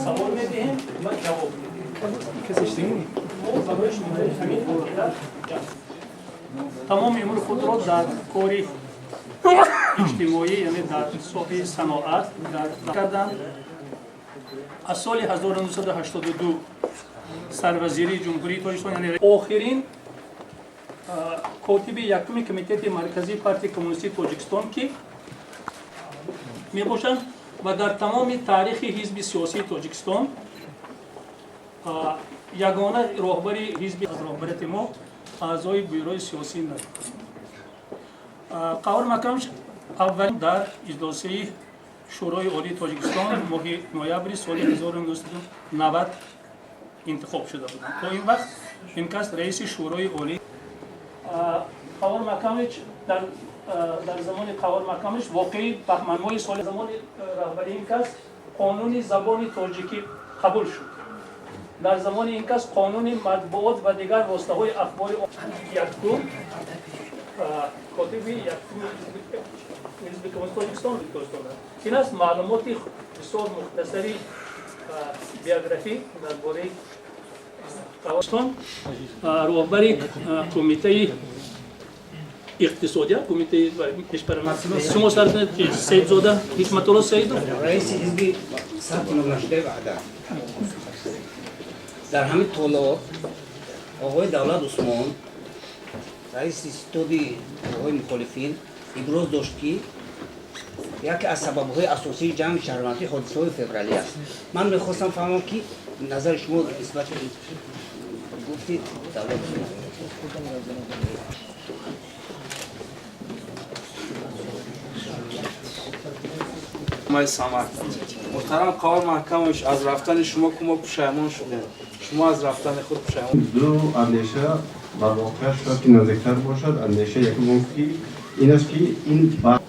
Савол медиҳем ва ҷавоб медиҳем. Мо барои шумо ҳамин ақида тамоми умри худро дар кори иҷтимоӣ, яъне дар соҳаи саноат дар карданд. Аз соли 1982 сарвазирии Ҷумҳурии Тоҷикистон, яъне охирин котиби якуми Комитети Марказии Партияи Коммунистии Тоҷикистон, ки мебошанд ва дар тамоми таърихи ҳизби сиёсии Тоҷикистон ягона роҳбари ҳизби аз роҳбарияти мо аъзои бюрои сиёсӣ набуд. Қаҳҳор Маҳкамович аввалин дар иҷлосияи Шӯрои Олии Тоҷикистон моҳи ноябри соли 1990 интихоб шуда буданд. То ин вақт ин кас раиси Шӯрои Олӣ. Қаҳҳор Маҳкамович дар замони Қаҳҳор Маҳкамович воқеи баҳманмоҳи соли замони раҳбарии ин кас қонуни забони тоҷикӣ қабул шуд. Дар замони ин кас қонуни матбуот ва дигар воситаҳои ахбори якум котиби якуми ҳизби коммунист Тоҷикистон. Ин аст маълумоти бисёр мухтасари биографӣ дар бораи Тоҷикистон. Роҳбари кумитаи иқтисодия, кумитаи шумо сар Саидзода Ҳикматулло Саидов. Раиси ҳизби сабти номнашудаи Ваҳдат. Дар ҳамин толор оғои Давлат Усмон, раиси ситоди қувваҳои мухолифин, иброз дошт, ки яке аз сабабҳои асосии ҷанги шаҳрвандӣ ҳодисаҳои февралӣ аст. Ман мехостам фаҳмам, ки назари шумо нисбати гуфти Давлат Усмон. Самад, муҳтарам Қаҳҳор Маҳкамович, аз рафтани шумо ку мо пушаймон шудем, шумо аз рафтани худ пушаймон? Ду андеша ба воқеа шояд ки наздиктар бошад. Андеша якум он ки ин аст, ки ин ва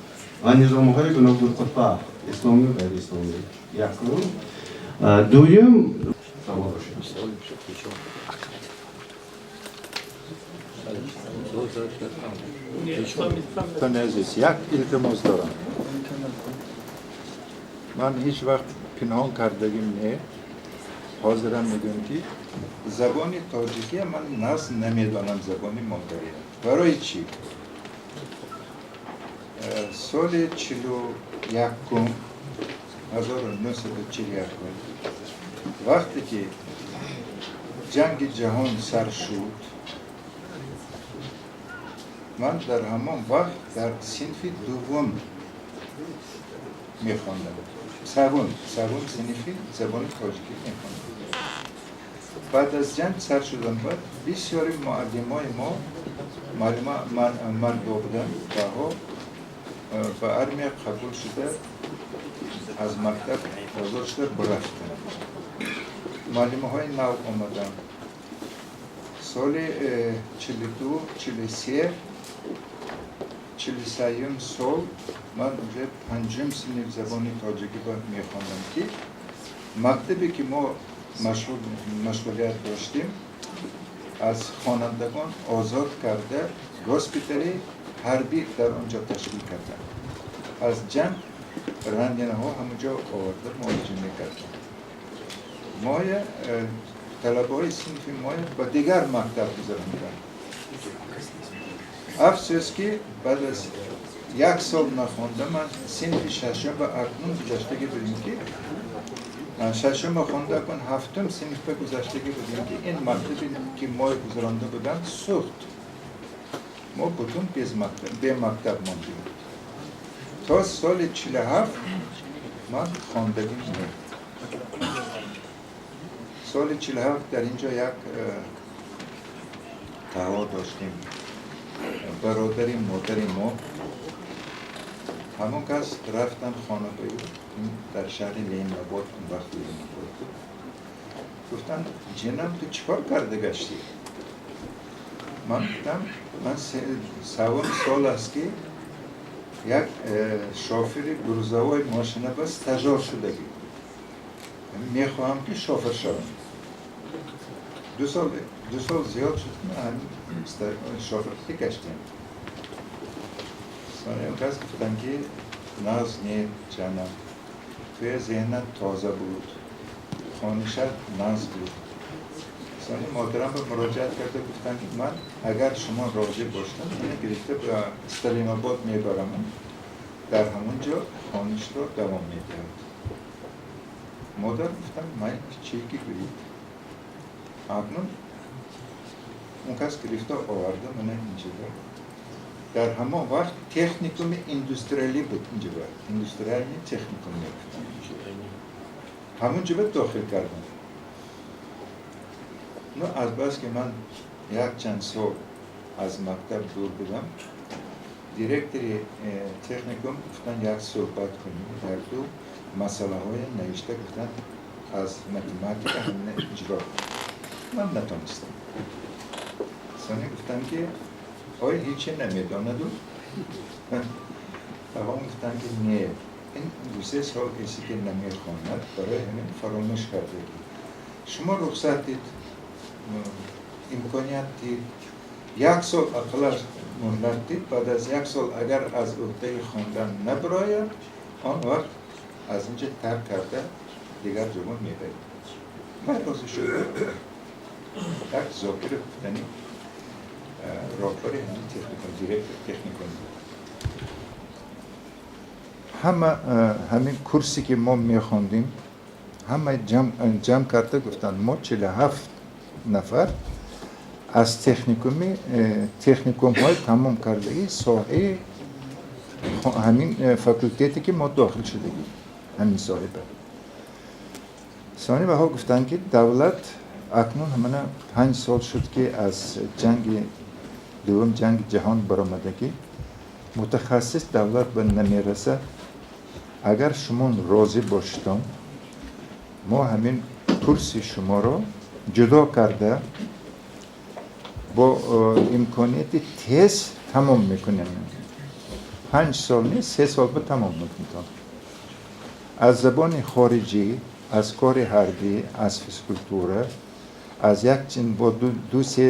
низомҳои гуногунқутба, исломию ғайриисломӣ, якум. Дуюм савол бошад. Дӯстони азиз, як илтимос дорам. Ман ҳеҷ вақт пинҳон кардагим не, ҳозирам мегӯям, ки забони тоҷикия ман нағз намедонам, забони модария. Барои чӣ? Соли 41-ум, 1941-ум, вақте ки ҷанги ҷаҳон сар шуд, ман дар ҳамон вақт дар синфи дуввум мехондам, савум синфи забони тоҷикӣ мехондам. Баъд аз ҷанг сар шудан баъд бисёри муаллимои мо, муаллима мардо буданд, баҳо ба армия қабул шуда, аз мактаб озод шуда бурафтанд. Муаллимаҳои нав омаданд. Соли 42, 43, 43-юм сол ман уже панҷум синф забони тоҷикӣ мехондам, ки мактабе ки мо машғулият доштем, аз хонандагон озод карда, госпитали ҳарбӣ дар он ҷо ташкил карданд. Аз ҷанг раненыйҳо ҳамонҷо оварда муолиҷа мекарданд. Моя талабаҳои синфи моя ба дигар мактаб гузаронданд. Афсӯс, ки баъд аз як сол нахонда ман синфи шашум ба акнун гузаштагӣ будем, ки шашума хонда, акун ҳафтум синфба гузаштагӣ будем, ки ин мактабе ки мо гузаронда буданд, сӯхт. Мо бутун бемактаб мондем. То соли 47 ман хондагим не. Соли 47 дар ин ҷо як таҳо доштем, бародари модари мо. Ҳамон кас рафтам хона ба ӯ дар шаҳри Ленинобод, он вақт Ленинобод буд. Гуфтанд: «Ҷинам, ту чӣ кор карда гаштӣ?» Ман гуфтам: «Ман савум сол аст, ки як шофери грузовой мошина ба стажёр шудагӣ, мехоҳам, ки шофер шавам. 2 сол, 2 сол зиёд шуд, ки ман шоферӣ гаштем». Сони кас гуфтанд, ки нағз не, ҷанам, туя зеҳнат тоза буд. Хонишат нағз буд. Сони модарам ба муроҷиат карда гуфтанд, ки ман агар шумо розӣ бошед, мана гирифта ба Сталинобод мебарам, дар ҳамон ҷо хонишро давом медиҳад. Модар гуфтам, ман чӣ ки гӯед. Акнун он кас гирифта оварда мана инҷода. Дар ҳамон вақт техникуми индустриалӣ буд инҷо, индустриальный техникум мегуфтанд. Ҳамон ҷо дохил кардам. Ну, азбаски ман якчанд сол аз мактаб дур будам, директори техникум гуфтанд, як суҳбат кунем, дар ду масъалаҳое навишта гуфтанд, аз математика ҳамина иҷро. Ман натонистам. Сони гуфтам, ки ой, ҳече намедонаду. Тагом гуфтанд, ки не, ин 2-се сол касе ки намехонад, барои ҳамин фаромӯш кардагӣ. Шумо рухсат дид, имконият дид, як сол ақаллаш муҳлат дид, баъд аз як сол агар аз уҳдаи хондан набарояд, он вақт аз инҷа тарк карда дигар ҷо мебаред. Ман розӣ шудам. Як Зокир гуфтани роҳбари ҳамин техникум, директор техникум буд. Ҳама ҳамин курсе ки мо мехондем, ҳама ҷамъ карда гуфтанд, мо 47 нафар аз техникумҳои тамом кардагӣ соҳаи ҳамин факултете ки мо дохил шудагӣ, ҳамин соҳиба. Сони баҳо гуфтанд, ки давлат акнун ҳамана 5 сол шуд, ки аз ҷанги дуввум ҷанги ҷаҳон баромадагӣ, мутахассис давлат ба намерасад. Агар шумо розӣ бошедон, мо ҳамин курси шуморо ҷудо карда бо имконияти тез тамом мекунем. 5 сол нест, 3 сол ба тамом мекунем. Аз забони хориҷӣ, аз кори ҳарбӣ, аз физкултура, аз як бо ду се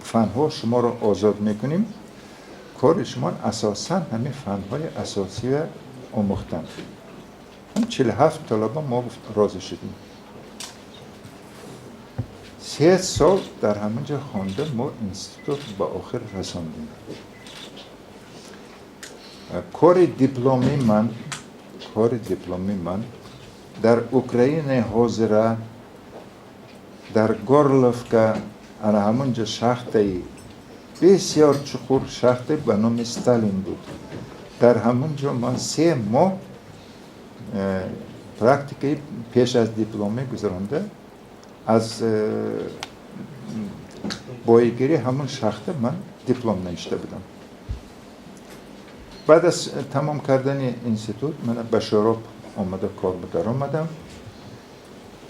фанҳо шуморо озод мекунем. Кори шумо асосан ҳамин фанҳои асосия омӯхтан. 47 талаба мо розӣ шудем. 3 сол дар ҳамин ҷо хонда, мо институт ба охир расондем. Кори дипломии ман дар Украинаи ҳозира, дар Горловка, ана ҳамон ҷо шахтаи бисёр чуқур, шахте ба номи Сталин буд. Дар ҳамон ҷо ман 3 моҳ практикаи пеш аз дипломӣ гузаронда, аз боигирии ҳамон шахта ман диплом навишта будам. Баъд аз тамом кардани институт ман ба Шӯроб омада кор даромадам.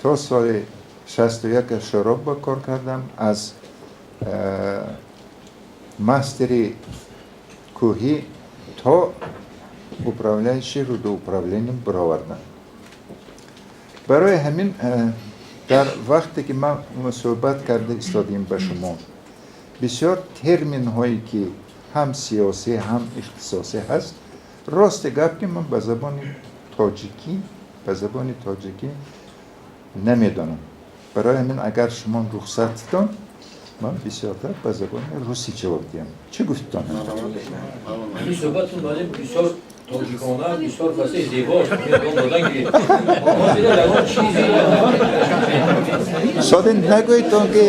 То соли 61 Шӯроб ба кор кардам, аз мастери кӯҳӣ то управляющий рудоуправление баровардам. Барои ҳамин дар вақте ки ман суҳбат карда истодем ба шумо, бисёр терминҳое ки ҳам сиёсӣ, ҳам ихтисосӣ ҳаст, рости гап ки ман ба забони тоҷикӣ намедонам. Барои ҳамин агар шумо рухсат дон, ман бисёртар ба забони русӣ ҷавоб диҳам. Чӣ гуфтон? Ин суҳбатун вале бисёр тоҷикона, бисёр фасеҳ, зебост. Додан гиред. Ягон чизи Соде нагӯедтон, ки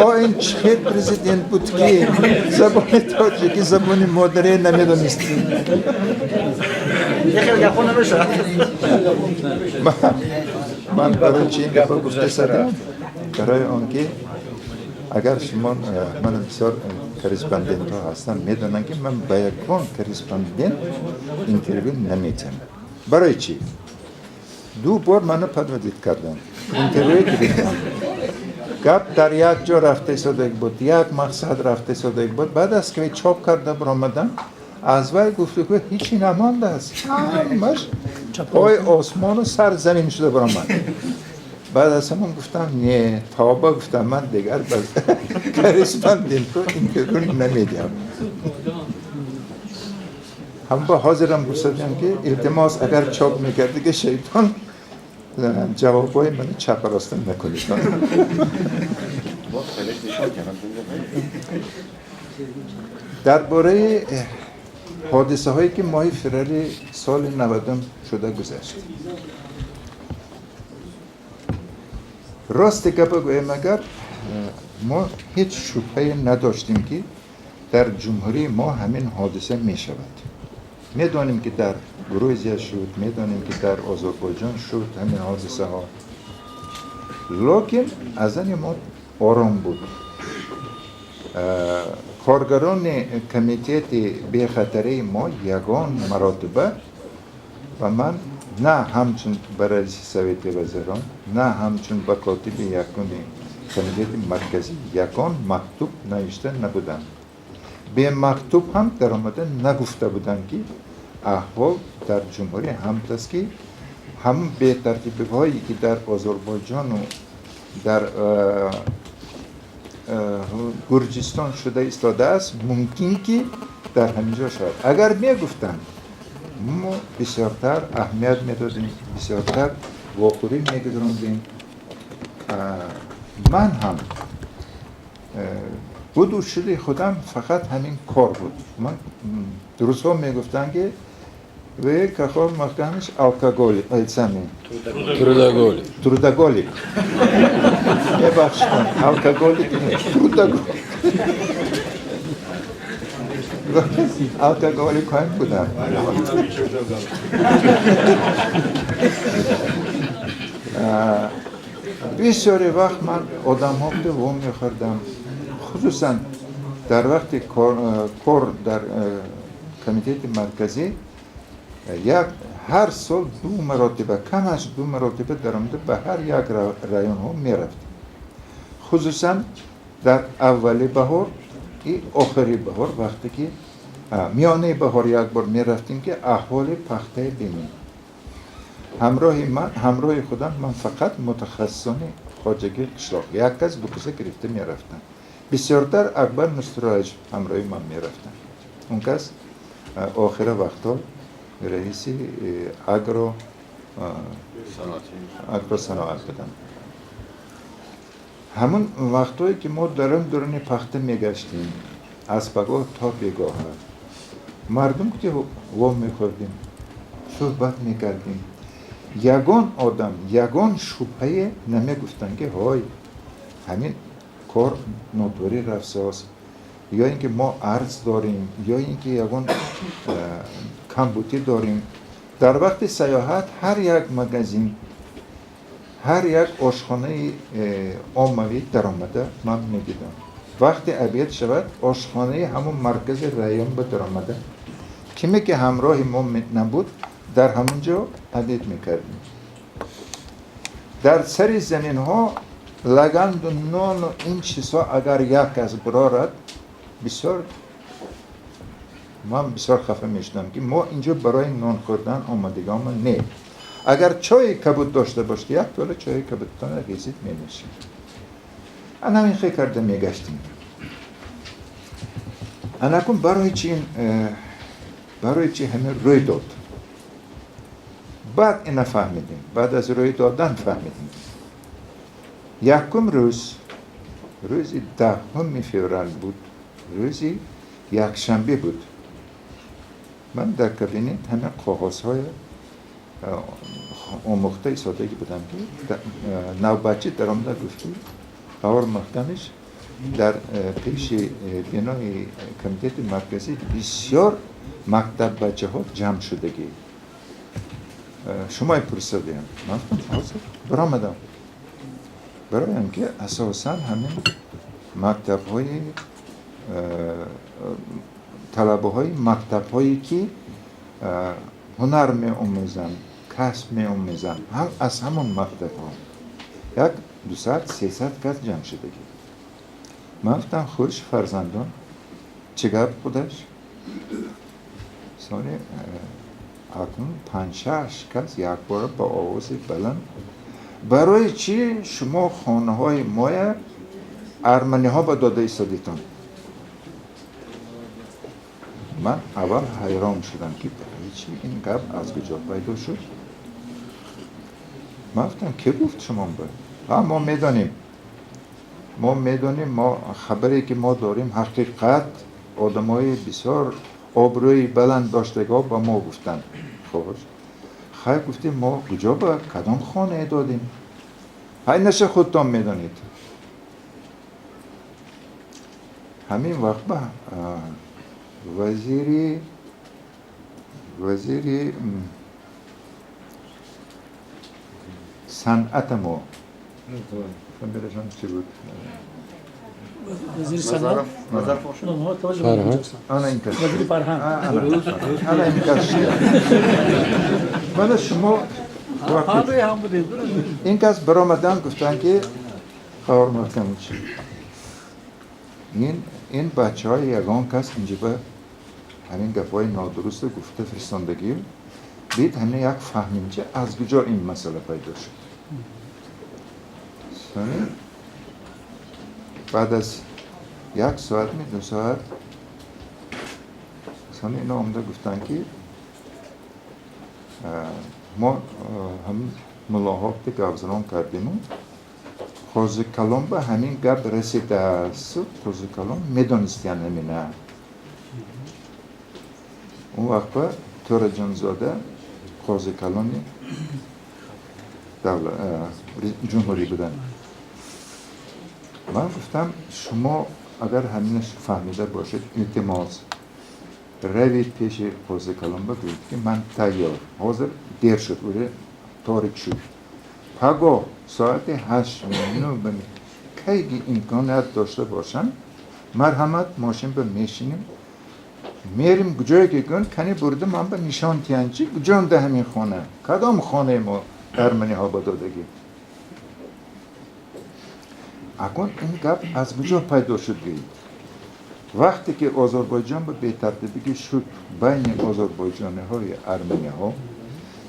о, ин чӣ президент буд, ки забони тоҷикӣ, забони модаре намедонист. Хеле гапҳо намешавад. Ман барои чи ин гапа гуфта задам? Барои он ки агар шумо ман бисёр корреспондентҳо ҳастанд, медонанд, ки ман ба ягон корреспондент интервю наметиҳам. Барои чӣ? Ду бор мана подводить кардам, интервю гирифтам, гап дар як ҷо рафта истодаг буд, як мақсад рафта истодаг буд. Баъд аз ки чоп карда баромадам, аз вай гуфтугӯ ҳечи намондааст, ҳамаш пой осмону сар замин шуда баромад. Баъд аз ҳамон гуфтам, не, тоба гуфтам, ман дигар ба корреспонденту интервю намедиҳам. Ҳам ба ҳозирам гуфтадам, ки илтимос, агар чоп мекарди, ки шайтон. Ҷавобҳои мани чапа роста накунед. Дар бораи ҳодисаҳое ки моҳи феврали соли 90 шуда гузашт. Рости гапа гӯем, агар мо ҳеҷ шубҳае надоштем, ки дар ҷумҳурии мо ҳамин ҳодиса мешавад. Медонем, ки дар Грузия шуд, медонем, ки дар Озарбойҷон шуд ҳамин ҳодисаҳо. Лекин аз ани мо ором буд. Коргарони комитети бехатарии мо ягон маротиба ба ман на ҳамчун ба раиси Совети вазирон, на ҳамчун ба котиби якуми комитети марказӣ ягон мактуб навишта набуданд. Бемактуб ҳам даромада нагуфта буданд, ки аҳвол дар ҷумҳурӣ ҳамт аст, ки ҳамун бетартибиҳое, ки дар Озарбойҷону дар Гурҷистон шуда истодааст, мумкин ки дар ҳамин ҷо шавад. Агар мегуфтанд, мо бисёртар аҳамият медодем, бисёртар вохӯрӣ мегузарондем. Ман ҳам буду шуди худам фақат ҳамин кор буд. Ман рӯзҳо мегуфтанд, ки вы, Кахор Махкамович, алкоголик, сами. Трудоголик. Трудоголик. Мебахшед, алкоголик нет, трудоголик. Алкоголик ҳам будам. Бисёре вақт ман одамҳо во мехӯрдам, хусусан дар вақти кор дар комитети марказӣ. Як ҳар сол ду маротиба, камаш ду маротиба даромада ба ҳар як районҳо мерафтем, хусусан дар аввали баҳор и охири баҳор, вақте ки миёнаи баҳор як бор мерафтем, ки аҳволи пахтаи бинем. Ҳамроҳи худам ман фақат мутахассисони хоҷагии қишлоқ, як кас, ду каса гирифта мерафтам. Бисёртар Акбар Нусруллоевич ҳамроҳи ман мерафтанд. Он кас охира вақтҳо раиси агросаноат буданд. Ҳамон вақтҳое ки мо дар он дуруни пахта мегаштем, аз пагоҳ то бегоҳа мардум ки во мехӯрдем, суҳбат мекардем, ягон одам ягон шубҳае намегуфтанд, ки ҳой, ҳамин кор нотворӣ рафсоз, ё ин ки мо арз дорем, ё ин ки ягон камбутӣ дорем. Дар вақти саёҳат ҳар як магазин, ҳар як ошхонаи оммавӣ даромада ман медидам. Вақти обед шавад, ошхонаи ҳамон маркази район ба даромада, киме ки ҳамроҳи мо набуд, дар ҳамон ҷо обед мекардем. Дар сари заминҳо лаганду нону ин чизҳо агар як кас бирорад, бисёр ман бисёр хафа мешудам, ки мо инҷо барои нон хӯрдан омадагиҳома не. Агар чойи кабуд дошта бошед, як пиёла чойи кабудтона резид, менӯшед. Ана ҳамин хел карда мегаштем. Анакун барои чи ҳамин рӯй дод? Баъд ина фаҳмидем, баъд аз рӯй додан фаҳмидем. Якум рӯз, рӯзи 10 феврал буд, рӯзи якшанбе буд. Ман дар кабинет ҳама коғозҳои омӯхта истодагӣ будам, ки навбатчӣ даромада гуфт, ки Қаҳор Маҳкамиш, дар пеши бинои комитети марказӣ бисёр мактаббачаҳо ҷамъ шудагӣ, шумои пурсидаем. Ман гуфтам, ҳозир баромадам, бароям ки асосан ҳамин мактабҳои талабаҳои мактабҳое ки ҳунар меомӯзанд, касб меомӯзанд, ҳам аз ҳамон мактабҳо як 200-300 кас ҷамъ шудагӣ. Ман гуфтам, хуш, фарзандон, чӣ гап худаш? Сони акнун панҷ-шаш кас якбора ба овози баланд: барои чӣ шумо хонаҳои моя арманиҳо ба дода истодитон? Ман аввал ҳайрон шудам, ки барои чӣ ин гап аз куҷо пайдо шуд. Ман гуфтам, ки гуфт шумо ба? Ҳа, мо медонем. Мо медонем, мо хабаре ки мо дорем, ҳақиқат, одамои бисёр обрӯи баланд доштагиҳо ба мо гуфтанд. Хош. Хайр, гуфтем, мо куҷо, ба кадом хонае додем? Ҳай, наша худтон медонед. Ҳамин вақт ба вазири санъата мо, фамилияшон чӣ буд? Вазири санъат? Ана ин кас. Вазири фарҳанг. Ана ин кас. Мана шумо ин кас баромадан, гуфтанд, ки Қаҳор Маҳкамович, ин бачаҳои ягон кас инҷа ба ҳамин гапҳои нодурустро гуфта фиристондагӣ бид, ҳамин як фаҳмимча, аз куҷо ин масъала пайдо шуд. Сони баъд аз як соат ми 2 соат сони ино омада гуфтанд, ки мо ҳамин муллоҳо гапзанон кардиму Қозикалон ба ҳамин гап расидааст. Қозикалон медонистиян ҳамина. Он вақт ба Тӯраҷонзода қозикалони ҷумҳурӣ буданд. Ман гуфтам, шумо агар ҳаминаш фаҳмида бошед, илтимос, равед пеши қозикалон, бигӯед, ки ман тайёр. Ҳозир дер шуд, уже торик шуд, пагоҳ соати 8, 9 кайги имконият дошта бошам, марҳамат, мошин ба мешинем, мерим, ҷое ки гӯн кани бурда ман ба нишон тиҳанд, чи куҷонда ҳамин хона, кадом хонаи мо арманиҳо ба додагӣ. Акун ин гап аз куҷо пайдо шуд, гӯед? Вақте ки Озарбойҷон ба бетартибигӣ шуд байни озарбойҷониҳои арманиҳо,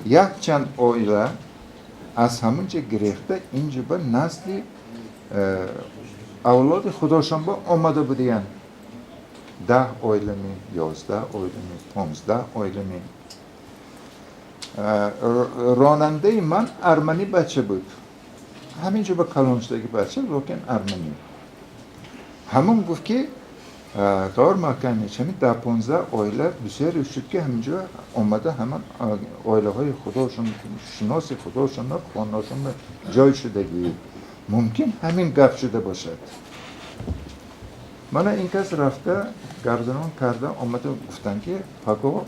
якчанд оила аз ҳамунҷа гирехта инҷо ба назди авлоди худошон ба омада будиянд. 10 оилами, 11 оилами, 15 оилами. Ронандаи ман арманӣ бача буд, ҳаминҷо ба калон шудаги бача, лекин арманӣ. Ҳамон гуфт, ки Қаҳор Маҳкамович, ҳамин 10-15 оила бисёре шуд, ки ҳаминҷо омада, ҳаман оилаҳои худошон, шиноси худошон, хонашон ҷой шудагӣ, мумкин ҳамин гап шуда бошад. Мана ин кас рафта гапзанон карда омада, гуфтанд, ки паго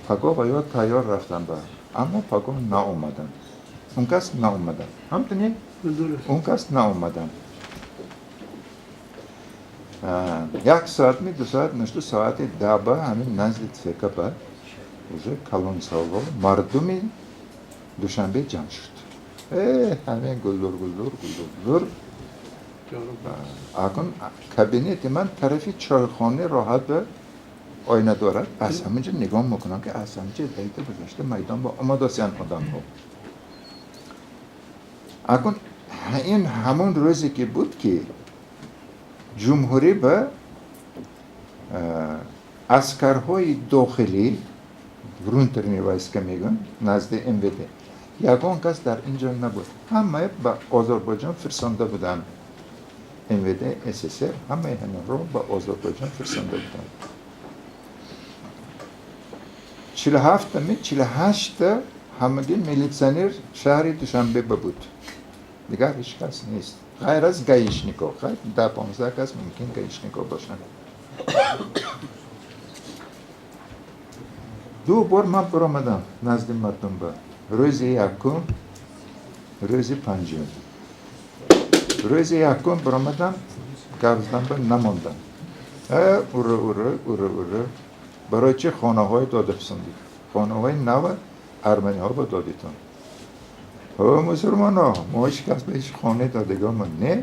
паго ва ё тайёр рафтан ба, аммо паго наомаданд, он кас наомаданд, ҳамтуни он кас наомаданд. Як соат ми 2 соат нашту, соати 10 ба ҳамин назди ЦК ба уже калонсоло мардуми Душанбе ҷамъ шуд. Ҳамин гулдур, гулдур, гулдур, гулдур. Акун кабинети ман тарафи чойхона роҳат ба оина дорад. Аз ҳаминҷо нигоҳ мекунам, ки аз ҳаминҷо дайта гузашта майдон ба омадосиян одамҳо. Акун ин ҳамон рӯзе ки буд, ки ҷумҳурӣ ба аскарҳои дохилӣ, внутренние войска мегӯянд, назди МВД ягон кас дар ин ҷо набуд, ҳамаи ба Озарбойҷон фирсонда буданд. МВД СССР ҳамаи ҳаминро ба Озарбойҷон фирсонда буданд. 47-ми, 48-та ҳамагӣ милитсионер шаҳри Душанбе ба буд, дигар ҳеҷ кас нест, ғайр аз гаишнико. Хайр, 10-15 кас мумкин гаишнико бошанд. Ду бор ман баромадам назди мардум ба, рӯзи якум, рӯзи панҷум. Рӯзи якум баромадам, гап задам, ба намондам. Ура, ура, ура, ура, барои чӣ хонаҳое дода фисондид, хонаҳои нава арманиҳо ба додитон? Ҳо, мусулмоно, мо ҳеҷ кас ба ҳеҷ хонаи додагиҳомо не.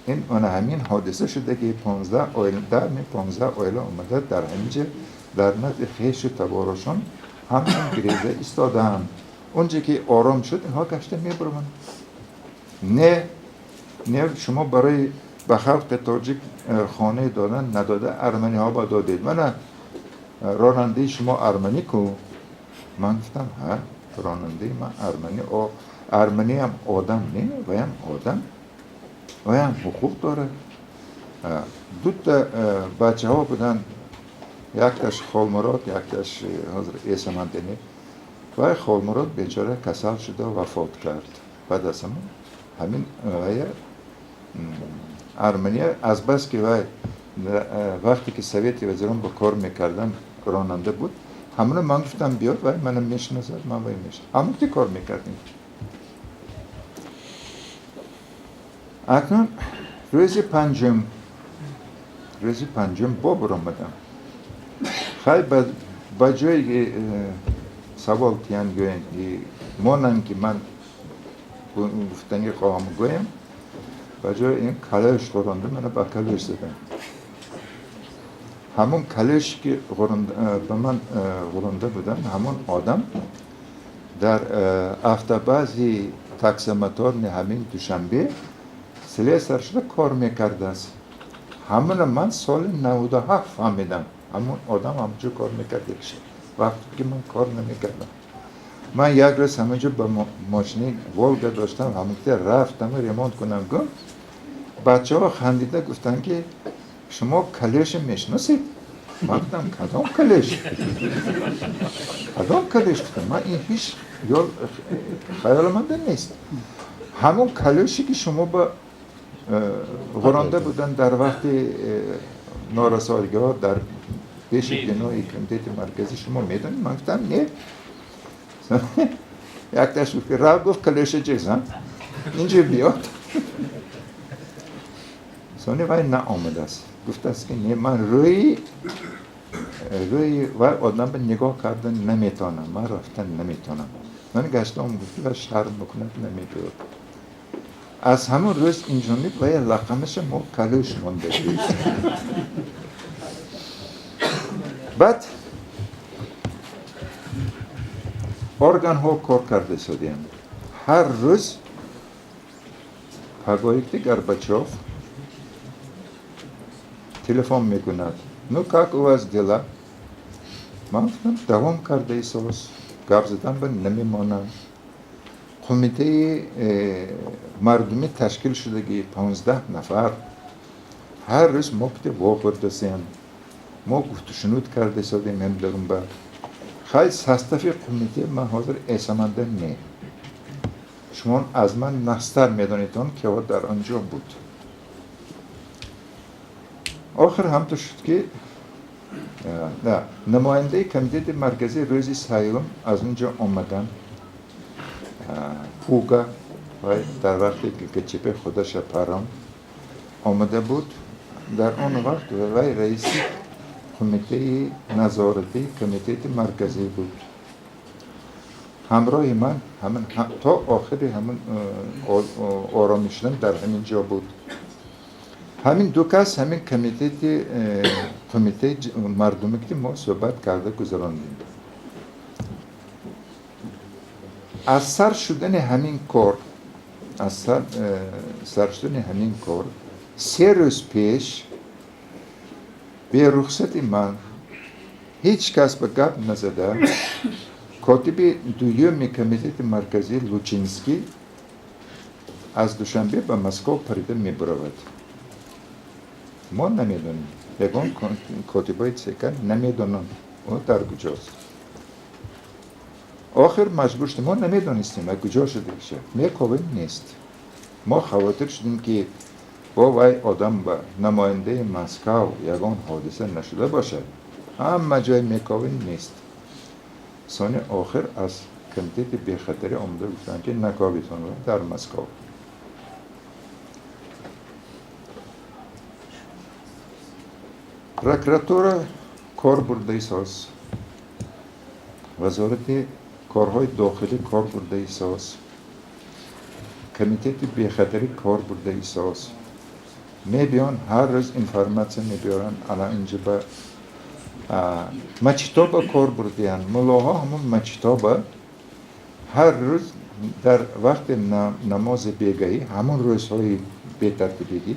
Ин ана ҳамин ҳодиса шуда, ки 15 оила, 10, 15 оила омада дар ҳаминҷа дар назди хешу таборошон ҳамчун гиреза истодаанд. Онҷе ки ором шуд, инҳо гашта мебураванд. Не, не, шумо барои ба халқи тоҷик хонаи додан надода, арманиҳо ба додед. Мана ронандаи шумо арманӣ ку. Ман гуфтам, ҳа, ронандаи ман арманӣ. О, Арманӣ ҳам одам не, ваям одам, ваям ҳуқуқ дорад. Дута бачаҳо буданд, якташ Холмурод, якташ ҳозир эсамандани. Вай Холмурод бечора касал шуда вафот кард. Баъд аз ҳамон ҳамин вая Армания азбаски вай вақте ки Совети вазирон ба кор мекардам ронанда буд, ҳамона ман гуфтам биёд, вай мана мешиносад, ман вай мешиносам. Ҳамон ки кор мекардем. Акнун рӯзи панҷум бобур омадам. Хай ба ҷои савол тиян гӯянд ки монанд ки ман гуфтанӣ хоҳам гӯям, ба ҷои ин калош ғӯронда мана ба калош задам. Ҳамон калош ки ба ман ғӯронда буданд, ҳамон одам дар автобази таксомоторни ҳамин Душанбе слесар шуда кор мекардааст. Ҳамона ман соли 97 фаҳмидам. Ҳамон одам ҳамонҷо кор мекард, вақте ки ман кор намекардам. Ман як рӯз ҳамонҷо ба мошини Волга доштам, ҳамонҷо рафтам ремонт кунам, гум бачаҳо хандида гуфтанд ки шумо калеша мешиносед? Ман гуфтам кадом калеш? Кадом калеш? Гуфтам ман ин ҳеҷ хаёламанда нест. Ҳамон калеше ки шумо ба ғӯронда буданд дар вақти норасоигиҳо дар пеши бинои Комитети марказӣ, шумо медонед? Ман гуфтам не. Якташ гуфт ки рафт, гуфт калеша ҷезан инҷо биёд. Сони вай наомадааст. Гуфтааст ки не, ман рӯи вай одамро нигоҳ карда наметавонам, ман рафтан наметавонам. Ман гаштам гуфт ки вай шарм мекунад, намебиёд. Аз ҳамон рӯз инҷониб вай лақамаша мо калӯш монда. Баъд органҳо кор карда истодиям. Ҳар рӯз пагоҳи Горбачов телефон мекунад. Ну как у вас дела? Ман гуфтам давом карда истос, гап задан ба намемонам. Кумитаи мардумӣ ташкил шудагӣ 15 нафар. Ҳар рӯз мо кути вохӯрдасем. Мо гуфтушунуд карда истодем ҳам дарун ба. Хай состави кумите ман ҳозир эсаманда не. Шумо аз ман нағзтар медонедон ки ҳо дар он ҷо буд. Охир ҳамтур шуд ки намояндаи Комитети марказӣ рӯзи сеюм аз он ҷо омаданд. Пуга вай дар вақти ГКЧП худаша паром омада буд. Дар он вақт вай раиси кумитаи назоратии Комитети марказӣ буд. Ҳамроҳи ман то охири ҳамин оромӣ шудан дар ҳамин ҷо буд. Ҳамин ду кас ҳамин кумитаи мардумӣ ки мо суҳбат карда гузарондем. Аз сар шудани ҳамин кор, аз сар шудани ҳамин кор 3 рӯз пеш бе рухсати ман ҳеҷ кас ба гап назада котиби дуюми Комитети марказӣ Лучинский аз Душанбе ба Москва парида мебуравад. Мо намедонем, ягон котибои ЦК намедонанд ӯ дар куҷост. Охир маҷбур шудем, мо намедонистем ва куҷо шудагиша. Мековем нест. Мо хавотир шудем ки бо вай одам ба намояндаи Москав ягон ҳодиса нашуда бошад. Ҳама ҷой мековем нест. Сони охир аз Комитети бехатарӣ омада гуфтанд ки накобитон дар Москав. Прокуратура кор бурда истос, Вазорати корҳои дохилӣ кор бурда истос, Комитети бехатарӣ кор бурда истос. Мебиён ҳар рӯз информатсия мебиёранд, ала инҷа ба мачитоба кор бурдиянд. Муллоҳо ҳамон мачитоба ҳар рӯз дар вақти намози бегаҳӣ, ҳамон рӯзҳои бетартибигӣ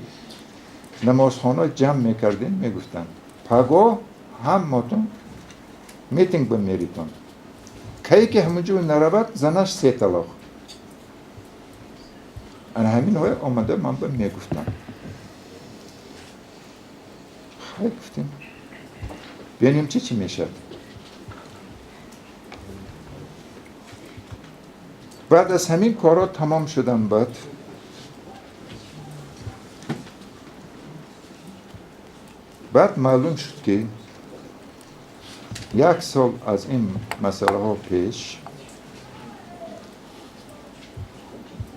намозхона ҷамъ мекардем, мегуфтанд пагоҳ ҳаматон митинг ба меритон. Кае ки ҳамонҷо наравад, занаш 3 талоқ. Ана ҳаминҳое омада ман ба мегуфтам. Хай гуфтем, бинем чӣ чӣ мешавад. Баъд аз ҳамин корҳо тамом шудан баъд маълум шуд ки як сол аз ин масъалаҳо пеш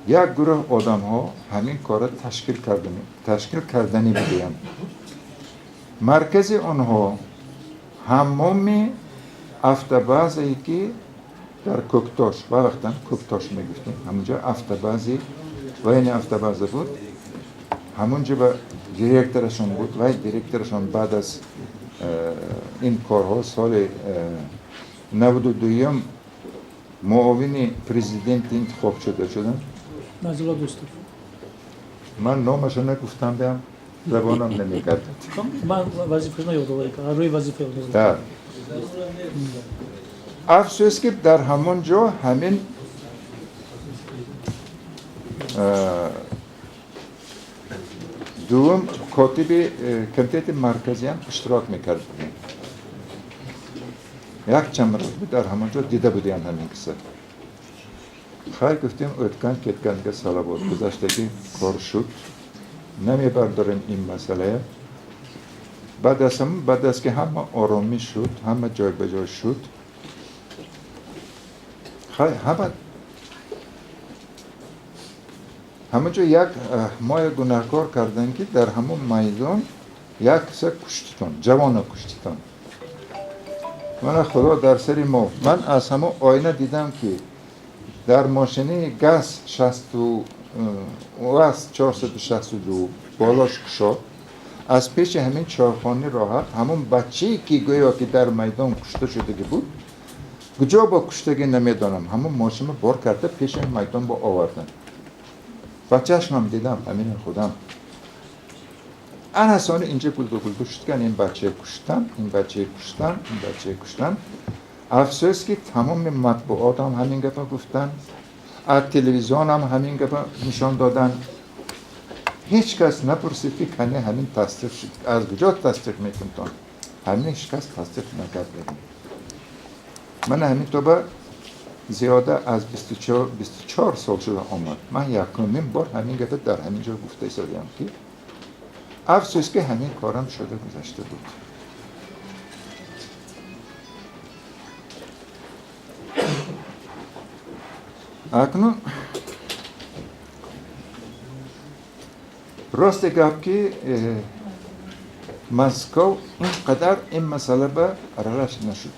як гурӯҳ одамҳо ҳамин корро ташкил карданӣ буданд. Маркази онҳо ҳаммоми автобазае ки дар Кӯктош, ва вақтан Кӯктош мегуфтем, ҳамонҷо автобази военный автобаза буд. Ҳамонҷо ба директорашон буд ва директорашон баъд аз ин корҳо соли 92-м муовини президент интихоб шуда шуданд. Назира Дӯстов. Ман номашро нагуфтам, биям забонам намегардад. Ман вазифаашро ёд дорам, рӯи вазифа ёд дорам. Да. Афсӯс ки дар ҳамон ҷо ҳамин дуввум котиби комитети марказиам иштирок мекард. Як чанд маротиба дар ҳамон ҷо дида будем ҳамин киса. Хай гуфтем, өткан кетканга салавот, гузаштагӣ кор шуд, намебардорем ин масъалая. Баъд аз ки ҳама оромӣ шуд, ҳама ҷойбаҷой шуд, хай ҳама ҷо як моя гунаҳкор карданд ки дар ҳамон майдон як киса куштитон, ҷавона куштитон. Мана Худо дар сари мо. Ман аз ҳамон оина дидам ки дар мошинаи газ 462 болош кушод, аз пеши ҳамин чойхонаи роҳат ҳамон бачае ки гӯё ки дар майдон кушта шудагӣ буд, куҷо бо куштагӣ намедонам, ҳамон мошина бор карда пеши майдон бо оварданд. Бачаашам дидам, ҳамин худам. Ана сони инҷа гулду гулду шуд, ки ин бачае куштан, ин бачае куштан, ин бачае куштан. Афсӯс ки тамоми матбуот ҳам ҳамин гапа гуфтанд, аз телевизион ҳам ҳамин гапа нишон доданд. Ҳеҷ кас напурсид ки кане ҳамин тасдиқ шуд, аз куҷо тасдиқ мекунтон? Ҳамин ҳеҷ кас тасдиқ накард. Мана ҳамин тоба зиёда аз 24 сол шуда омад. Ман якумин бор ҳамин гапа дар ҳамин ҷо гуфта истодиам ки афсӯс ки ҳамин корам шуда гузашта буд. Акнун рости гап ки Москов ин қадар ин масъала ба аралаш нашуд.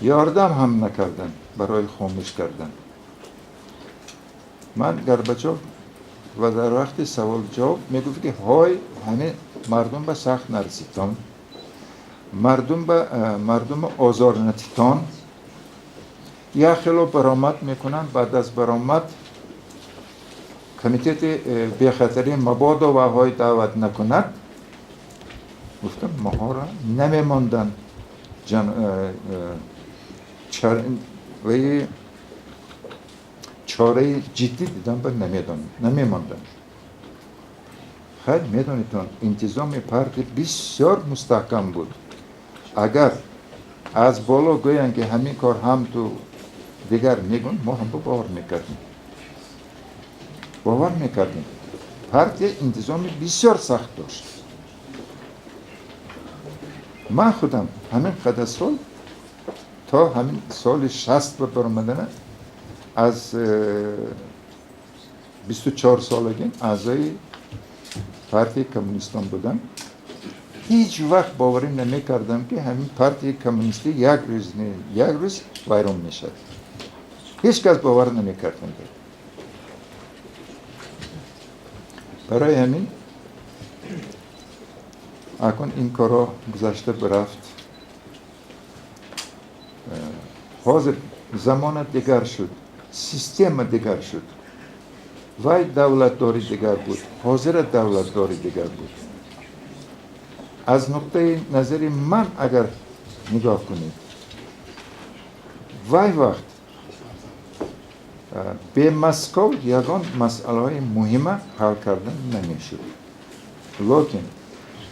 Ёрдам ҳам накарданд барои хомӯш кардан. Ман Горбачов ва дар вақти савол ҷавоб мегуфт ки ҳой ҳамин мардум ба сахт нараситон, мардум озор натитон, як хело баромад мекунанд, баъд аз баромад комитети бехатарӣ мабодо ваҳой даъват накунад, гуфтам моҳоро намемонданд ваи чораи ҷиддӣ дидан ба намемонданд. Хайр, медонедтон, интизоми партия бисёр мустаҳкам буд. Агар аз боло гӯянд ки ҳамин кор ҳам ту дигар мегӯн, мо ҳам бовар мекардем. Бовар мекардем. Партия интизоми бисёр сахт дошт. Ман худам ҳамин қадар сол то ҳамин соли 60 ба баромадана аз 24 солагим аъзои партияи коммунистон будам. Ҳеҷ вақт боварӣ намекардам ки ҳамин партияи коммунистӣ як рӯз не, як рӯз вайрон мешавад. Ҳеҷ кас бовар намекардам. Барои ҳамин акун ин корҳо гузашта бирафт. Ҳозир замона дигар шуд, система дигар шуд. Вай давлатдорӣ дигар буд, ҳозира давлатдорӣ дигар буд. Аз нуқтаи назари ман агар нигоҳ кунед, вай вақт Бе Москов ягон масъалаҳои муҳима ҳал кардан намешуд. Локин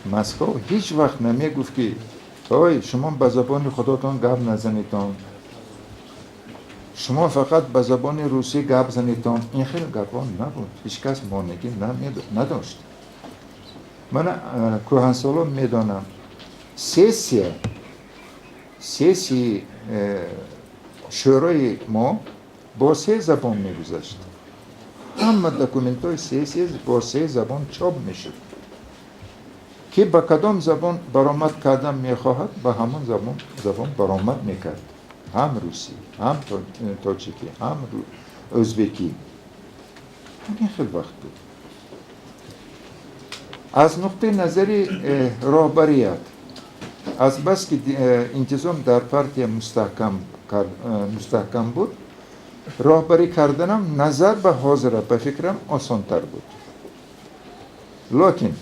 Москов ҳеҷ вақт намегуфт, ки ой, шумо ба забони худотон гап назанедон, шумо фақат ба забони русӣ гап занедон. Ин хел гапҳо набуд, ҳеҷ кас монеъгӣ надошт. Мана кӯҳансолон медонам, сессияи шӯрои мо бо се забон мегузашт. Ҳама документҳои сессия бо се забон чоп мешуд, ки ба кадом забон баромад кардан мехоҳад, ба ҳамон забон баромад мекард: ҳам русӣ, ҳам тоҷикӣ, ҳам ӯзбекӣ. Ҳамин хел вақт буд. Аз нуқтаи назари роҳбарият, азбаски интизом дар партия мустаҳкам буд, роҳбарӣ карданам назар ба ҳозира, ба фикрам, осонтар буд. Локин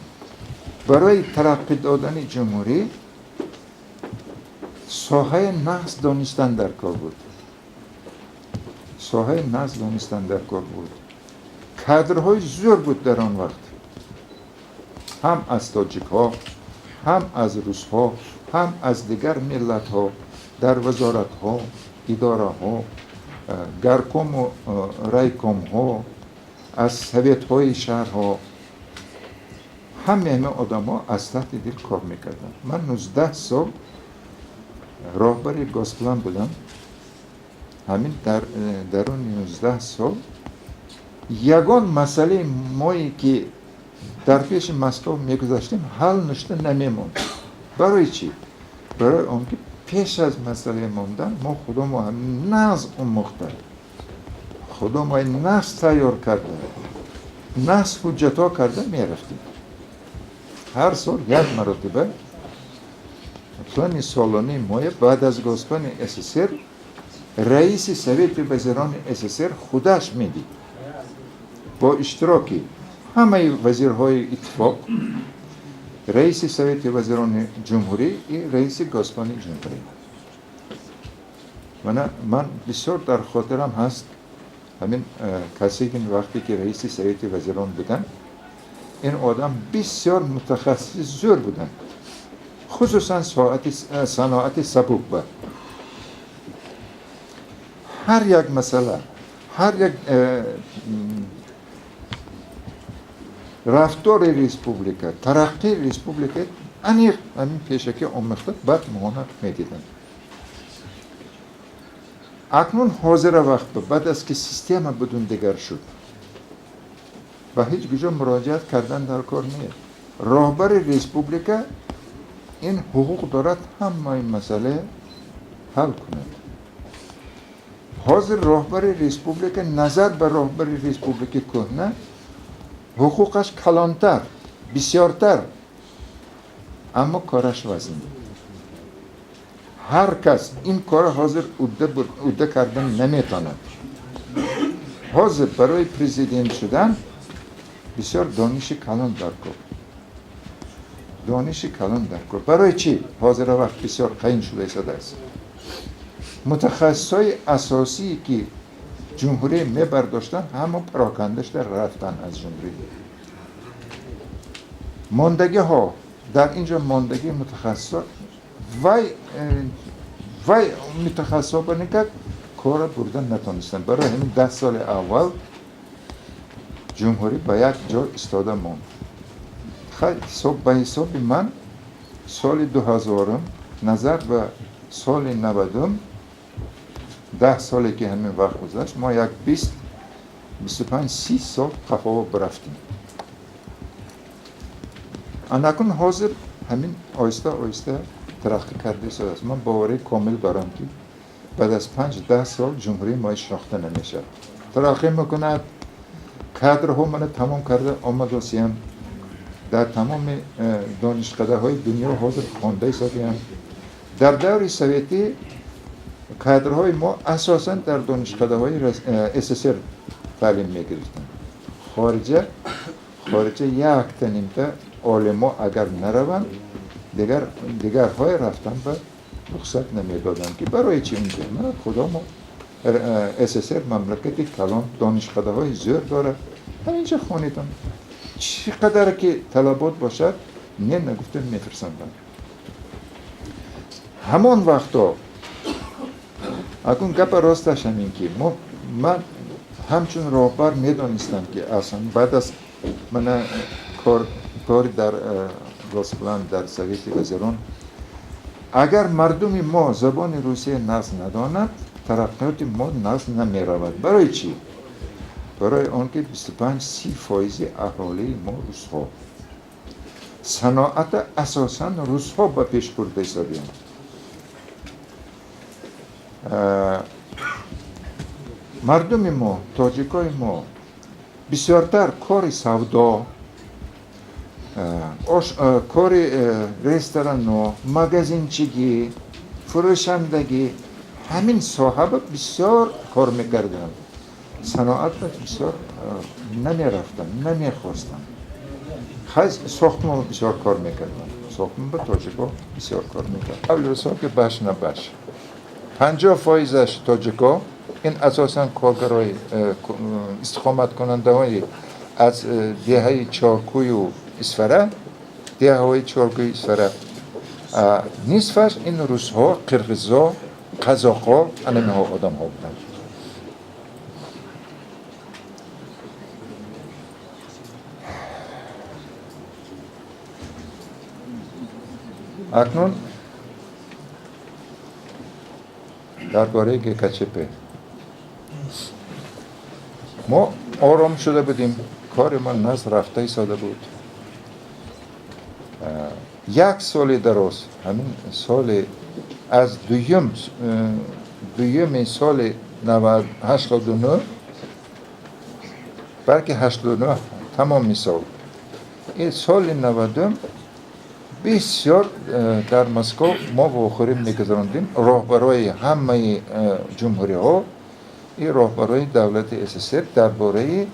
барои тараққӣ додани ҷумҳурӣ соҳаи нағз донистан дар кор буд, соҳаи нағз донистан дар кор буд. Кадрҳои зӯр буд дар он вақт, ҳам аз тоҷикҳо, ҳам аз русҳо, ҳам аз дигар миллатҳо дар вазоратҳо, идораҳо, горкому райкомҳо, аз советҳои шаҳрҳо. Ҳамаи ҳамин одамҳо аз таҳти дил кор мекарданд. Ман 19 сол роҳбари Госплан будам. Ҳамин дар даруни 19 сол ягон масъалаи мое, ки дар пеши Москов мегузаштем, ҳал нашуда намемонд. Барои чӣ? Барои он ки пеш аз масъалаи мондан мо худомо нағз омӯхта, худомо нағз тайёр карда, нағз ҳуҷҷатҳо карда мерафтем. Ҳар сол як маротиба плани солонаи моя баъд аз Госплани СССР раиси Совети вазирони СССР худаш медид бо иштироки ҳамаи вазирҳои иттифоқ, раиси Совети вазирони ҷумҳурӣ и раиси Госплани ҷумҳурӣ. Мана, ман бисёр дар хотирам ҳаст, ҳамин Косыгин вақте ки раиси Совети вазирон буданд, ин одам бисёр мутахассиси зӯр буданд, хусусан саноати сабук. Ба ҳар як масъала, ҳар як рафтори республика, тараққии республика аниқ ҳамин пешакӣ омӯхта, баъд моҳона медиданд. Акнун ҳозира вақт, баъд аз ки система будун дигар шуд, ба ҳеҷ куҷо муроҷиат кардан дар кор нест. Роҳбари республика ин ҳуқуқ дорад ҳамаи масъала ҳал кунад. Ҳозир роҳбари республика назар ба роҳбари республики кӯҳна ҳуқуқаш калонтар, бисёртар, аммо кораш вазнин. Ҳар кас ин кора ҳозир удда кардан наметавонад. Ҳозир барои президент шудан бисёр дониши калон дар кор, дониши калон дар кор. Барои чӣ? Ҳозира вақт бисёр қайин шуда истодааст. Мутахассисҳои асосие, ки ҷумҳурӣ мебардоштанд, ҳама пароканда шуда рафтанд аз ҷумҳурӣ. Мондагиҳо дар ин ҷо, мондагии мутахассисҳо, вай мутахассисҳо ба никак кора бурдан натонистанд. Барои ҳамин 10 соли аввал ҷумҳурӣ ба як ҷо истода монд. Ба ҳисоби ман, соли 2000-ум назар ба соли 90-ум, 10 соле ки ҳамин вақт гузашт, мо як 20, 25, 30 сол қафово бирафтем. Анакун ҳозир ҳамин оҳиста оҳиста тараққӣ карда истодааст. Ман боварии комил дорам, ки баъд аз 5-10 сол ҷумҳурии мо шинохта намешавад, тараққӣ мекунад. Кадрҳо мана тамом карда омадосиям, дар тамоми донишкадаҳои дунё ҳозир хонда истодиям. Дар даври советӣ кадрҳои мо асосан дар донишкадаҳои СССР таълим мегирифтанд. Хориҷа якта нимта олимо агар нараванд, дигарҳое рафтан ба рухсат намедоданд, ки барои чи унҷа? Мана, худомо. СССР мамлакати калон, донишкадаҳои зӯр дорад, ҳаминҷа хонедам. Чӣ қадар ки талабот бошад, не нагуфта мефирсандам. Ҳамон вақто акун гапа росташ ҳамин ки ман ҳамчун роҳбар медонистам ки аслан баъд аз мана кори дар Госплан, дар Совети вазирон, агар мардуми мо забони русия нағз надонад, тараққиёти мо нағз намеравад. Барои чӣ? Барои он ки 25-30% аҳолии мо русҳо. Саноата асосан русҳо ба пеш бурда ҳисобианд. Мардуми мо, тоҷикои мо бисёртар кори савдо, кори ресторану, магазинчигӣ, фурӯшандагӣ, ҳамин соҳаба бисёр кор мекарданд. Саноатро бисёр намерафтанд, намехостанд. Сохтмон бисёр кор мекарданд. Сохтмон ба тоҷико бисёр кор мекард. Қабли русҳо ки баш на баш. 50%-аш тоҷико, ин асосан коргарои истиқоматкунандаҳои аз деҳаи Чоркӯю Исфара, деҳаҳои Чоркӯи Исфара, нисфаш ин русҳо, қирғизҳо, қазоқҳо, анамиҳо одамҳо буданд. Акнун дар бораи ГКЧП мо ором шуда будем, кори мо наз рафта истода буд. Як соли дароз, ҳамин соли аз дуюми соли 89, балки 89 тамоми сол, ин соли 90 бисёр дар Москва мо вохӯрӣ мегузарондем. Роҳбарои ҳамаи ҷумҳуриҳо и роҳбарои давлати СССР дар бораи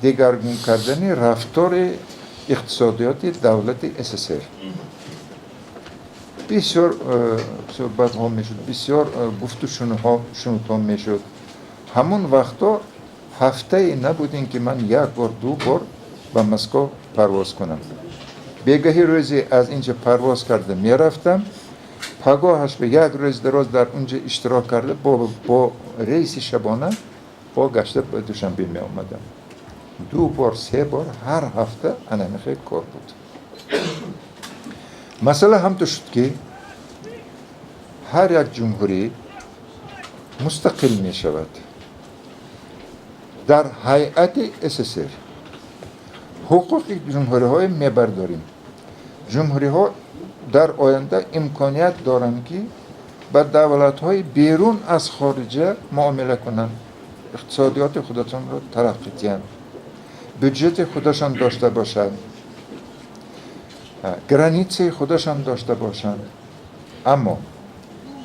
дигаргун кардани рафтори иқтисодиёти давлати СССР бисёр суҳбатҳо мешуд, бисёр гуфту шунудҳо мешуд. Ҳамон вақто ҳафтае набудем ки ман як бор, ду бор ба Москва парвоз кунам. Бегаҳи рӯзе аз инҷа парвоз карда мерафтам, пагоҳаш ба як рӯз дароз дар унҷа иштирок карда, бо рейси шабона бо гашта ба Душанбе меомадам. Ду бор, се бор ҳар ҳафта анамихе кор буд. Масъала ҳамту шуд ки ҳар як ҷумҳурӣ мустақил мешавад. Дар ҳайати СССР ҳуқуқи ҷумҳуриҳое мебардорем. Ҷумҳуриҳо дар оянда имконият доранд ки ба давлатҳои берун аз хориҷа муомила кунанд, иқтисодиёти худашонро тараққӣ диҳанд, бюджети худашон дошта бошанд, границаи худашон дошта бошанд. Аммо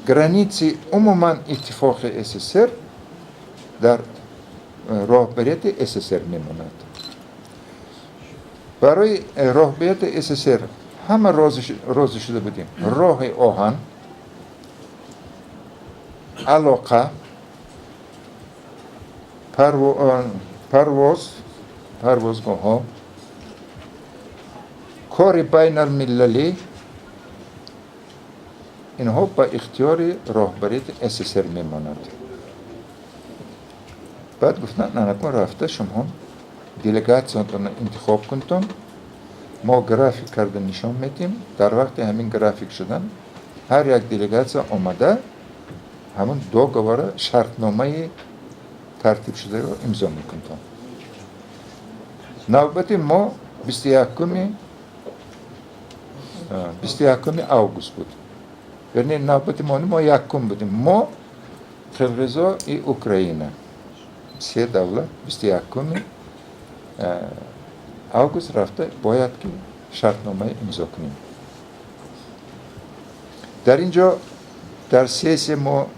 границаи умуман иттифоқи СССР дар роҳбарияти СССР мемонад. Барои роҳбарияти СССР ҳама розӣ шуда будем. Роҳи оҳан, алоқа, парвоз, парвозгоҳҳо, кори байналмилалӣ, инҳо ба ихтиёри роҳбарияти СССР мемонад. Баъд гуфтанд, анакун рафта шумо делегатсиятонро интихоб кунтон, мо график карда нишон медиҳем. Дар вақти ҳамин график шудан ҳар як делегатсия омада ҳамон договора, шартномаи тартиб шударо имзо мекунтон. Навбати мо 21 август буд. Вернее, навбати мо якум будем. Мо, Қирғизо и Украина. Се давлат 21 август рафта бояд ки шартномаи имзо кунем. Дар ин ҷо дар сессия мо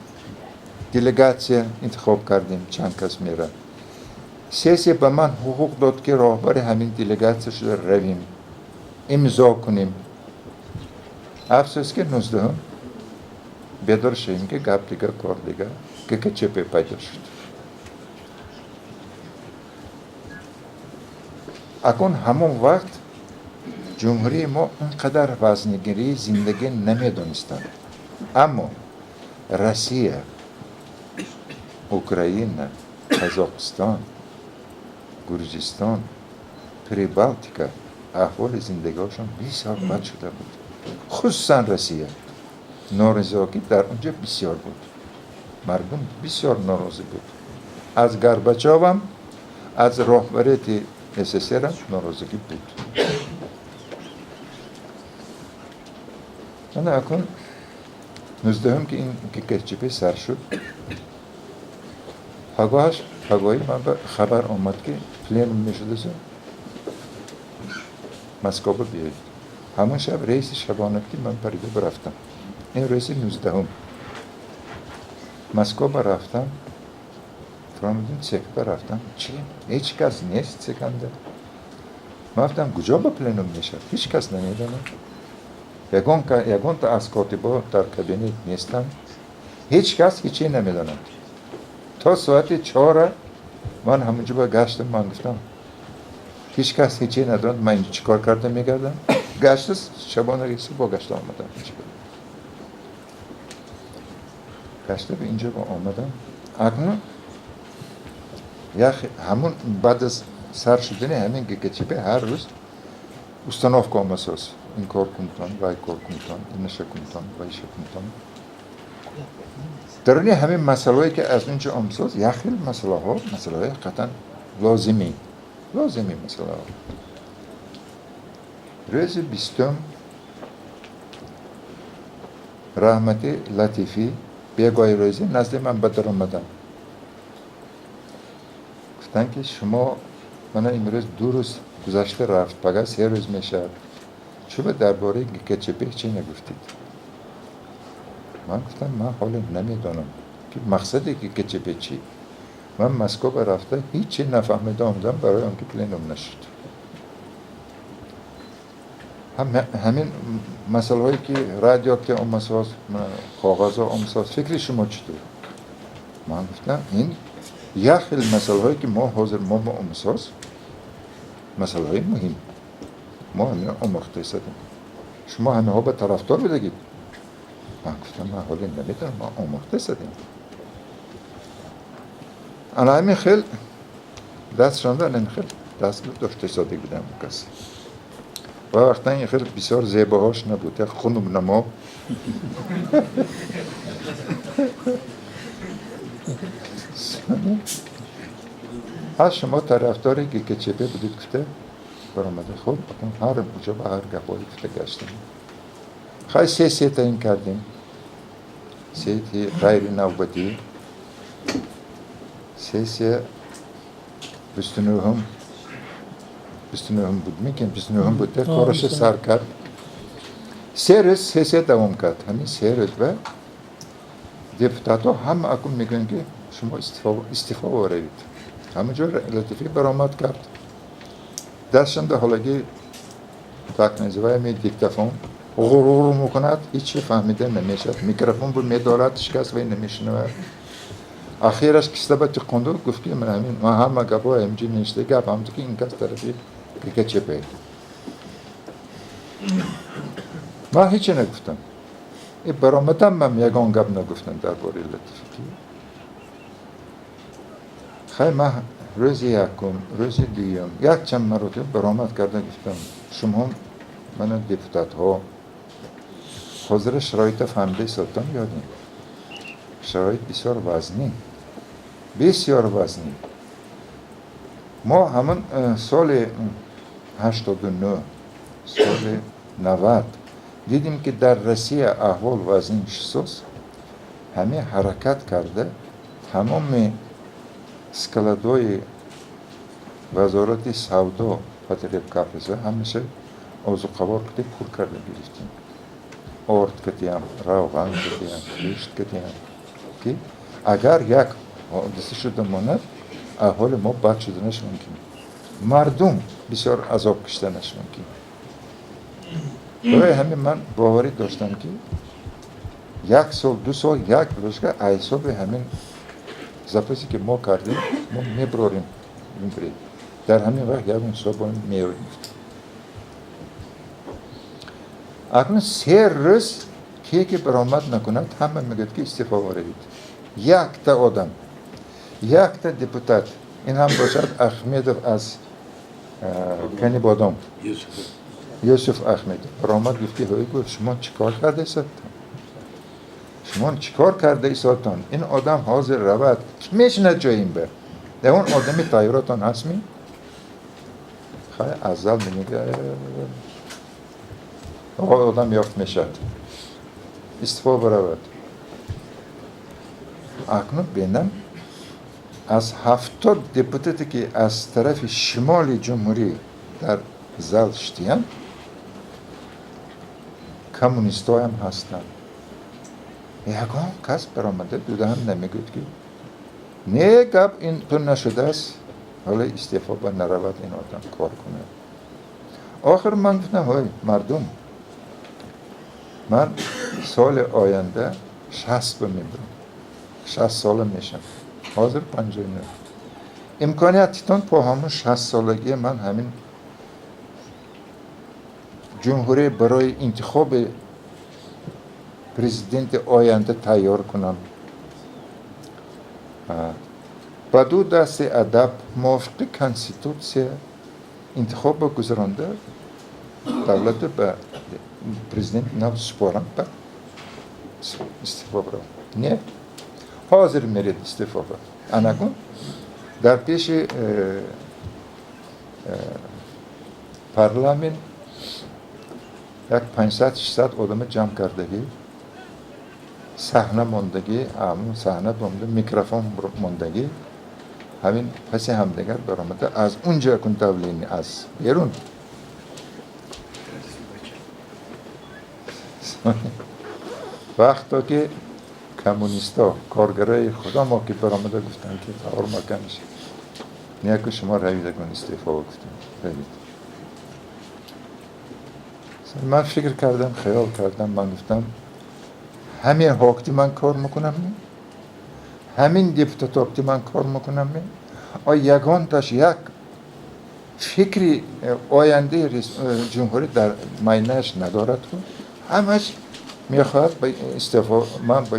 делегатсия интихоб кардем, чанд кас мера. Сессия ба ман ҳуқуқ дод ки роҳбари ҳамин делегатсия шуда равем, имзо кунем. Афсӯс ки 19 бедор шавем ки гап дига, кор дига. ГКЧП пайдо шуд. Акун ҳамон вақт ҷумҳурии мо ин қадар вазнигирии зиндагӣ намедонистанд. Аммо Россия, Украина, Қазоқистон, Гурҷистон, Прибалтика аҳволи зиндагиҳошон бисёр бад шуда буд. Хусусан Россия. Норизогӣ дар онҷо бисёр буд. Мардум бисёр норозӣ буд. Аз Горбачовам, аз роҳбарияти СССРам норозигӣ буд. Ана акун 19-ум ки ин ГКЧП сар шуд, пагоҳаш пагоҳи ман ба хабар омад ки пленум мешудасу Москва биёед. Ҳамон шаб рейси шабона ки ман парида бирафтам. Ин рейси 19-ум. Москва рафтам, фаҳмидем ЦК рафтам. Чи? Ҳеҷ кас нест ЦКнда. Ман гуфтам куҷо ба пленум мешавад? Ҳеҷ кас намедонад. Ягонта аз котибо дар кабинет нестанд. Ҳеҷ кас ҳече намедонад. То соати 4 ман ҳамонҷо ба гаштам, ман гуфтам ҳеҷ кас ҳече надонад, ман инҷо чӣ кор карда мегардам. Гашта шабона рейси бо гашта омадам. Гашта ба инҷо омадам. Акнун ҳамон баъд аз сар шудани ҳамин ГКЧП ҳар рӯз установка омасоз. Ин кор кунтон, вай кор кунтон, инаша кунтон, вайша кунтон. Даруни ҳамин масъалаҳое ки аз унҷо омсоз, як хел масъалаҳо, масъалаҳои ҳақиқатан лозимӣ, лозимӣ масъалаҳо. Рӯзи 20-ум раҳмати Латифӣ бегоҳи рӯзӣ назди ман ба дар омаданд. Гуфтанд ки шумо мана имрӯз 2 рӯз гузашта рафт, пага 3 рӯз мешавад. Чӯба дар бораи ГКЧП ҳече нагуфтед? Ман гуфтам ман ҳоло намедонам ки мақсади ГКЧП чӣ. Ман Москва рафта ҳече нафаҳмида омадам барои он ки пленум нашуд. Ҳамин масъалаҳое ки радио ки омасоз, коғазо омасоз, фикри шумо чӣ тур? Ман гуфтам ин як хел масъалаҳое ки мо ҳозир мо ба омасоз, масъалаҳои муҳим. Мо ҳамино омӯхта истодем. Шумо ҳамаҳо ба тарафдор будагид? Ман гуфтам ман ҳоло намедонам, мо омӯхта истодем. Ана ҳамин хел дастшонда ана ҳамин хел даст дошта истода будам кас. Ва вақтан ин хел бисёр зебоҳош набуд, як хунукнамо. Ҳа шумо тарафдори ГКЧП будед гуфта баромада. Хуб, ҳар ҷо ба ҳар гапҳое гуфта гаштем. Хай сессия таъин кардем. Сессияи ғайринавбатӣ. Сессия 29-ум буд, мекунем 29-ум буд, кораша сар кард. 3 рӯз сессия давом кард. Ҳамин 3 рӯз ва депутатҳо ҳама акун мегӯянд ки шумо истифо воревед. Ҳама ҷо Латифӣ баромад кард. Дастшанда ҳолаги так называемый диктофон ғурур мекунад, ҳеҷ фаҳмида намешавад. Микрофон бу медорад, ҳеҷ кас вай намешунавад. Ахираш киста ба тиқонду гуфт ки ман ҳамин ман ҳама гапҳо ҳаминҷо навишта гап ҳамто ки ин кас тарафи ГКЧП. Ман ҳече нагуфтам. И баромадам ман ягон гап нагуфтам дар бораи Латифӣ. Хай ман рӯзи якум, рӯзи дуюм якчанд маротиба баромад карда гуфтам шумо мана депутатҳо ҳозира шароита фаҳмида истодтон ё не? Шароит бисёр вазнин, бисёр вазнин. Мо ҳамон соли 89, соли 90 дидем ки дар Россия аҳвол вазнин шисоз, ҳамин ҳаракат карда тамоми складҳои вазорати савдо потребкапиза ҳамеша озуқавор кати пур карда гирифтем. Орд катиям, равған катиям, гӯшт катиям, ки агар як ҳодиса шуда монад, аҳволи мо бад шуданаш мумкин. Мардум бисёр азоб кашиданаш мумкин. Барои ҳамин ман боварӣ доштам ки 1 сол, 2 сол, як рӯзга ҳисоби ҳамин Запасе ки мо кардем, мо меброрем ҷумҳурӣ. Дар ҳамин вақт ягон ҳисоб меёрем. Акнун 3 рӯз ке ки баромад накунад, ҳама мегӯяд ки истифо ворид. Якта одам, якта депутат, ин ҳам бошад Ахмедов аз Канибодом, Юсуф Ахмедов баромад, гуфт ки ҳой, гуфт, шумо чӣ кор карда истодтон? Шумо чӣ кор карда истодтон? Ин одам ҳозир равад, ки мешинад ҷои ин бар? Дар он одами тайёротон ҳастми? Хай, аз зал мегӯяд, одам ёфт мешавад, истифо баравад. Акнун бинам, аз 70 депутате ки аз тарафи шимоли ҷумҳурӣ дар зал шитиянд, коммунистҳоям ҳастанд. Ягон кас баромада дудаҳам намегӯяд ки не, гап ин ту нашудааст, ҳоло истифо ба наравад, ин одам кор кунад. Охир ман гуфтам, ҳой мардум, ман соли оянда 60 ба мебурам, 60 сола мешам, ҳозир 59. Имкониятитон по ҳамун 60 солагии ман ҳамин ҷумҳурӣ барои интихоби президенти оянда тайёр кунам. Ба ду дасти адаб мувофиқи конститутсия интихобро гузаронда, давлата ба президент нав супорам, ба истифо барам. Не, ҳозир меред истифо ба. Анакун дар пеши парламент як 500-600 одама ҷамъ кардагӣ, саҳна мондагӣ, ҳамун саҳна монда, микрофон мондагӣ, ҳамин паси ҳамдигар баромада, аз унҷо акун давление аз берун. Вақто ки коммунисто, коргарои худо мо ки баромада гуфтанд ки тавор макамиш, неку шумо равидагон истифо гуфтем, равид. Ман фикр кардам, хаёл кардам, ман гуфтам ҳамин ҳокти ман кор мекунам, ҳамин депутатокти ман кор мекунам, а ягонташ як фикри ояндаи ҷумҳурӣ дар майнааш надорад, ҳамаш мехоҳад ба истифо, ман ба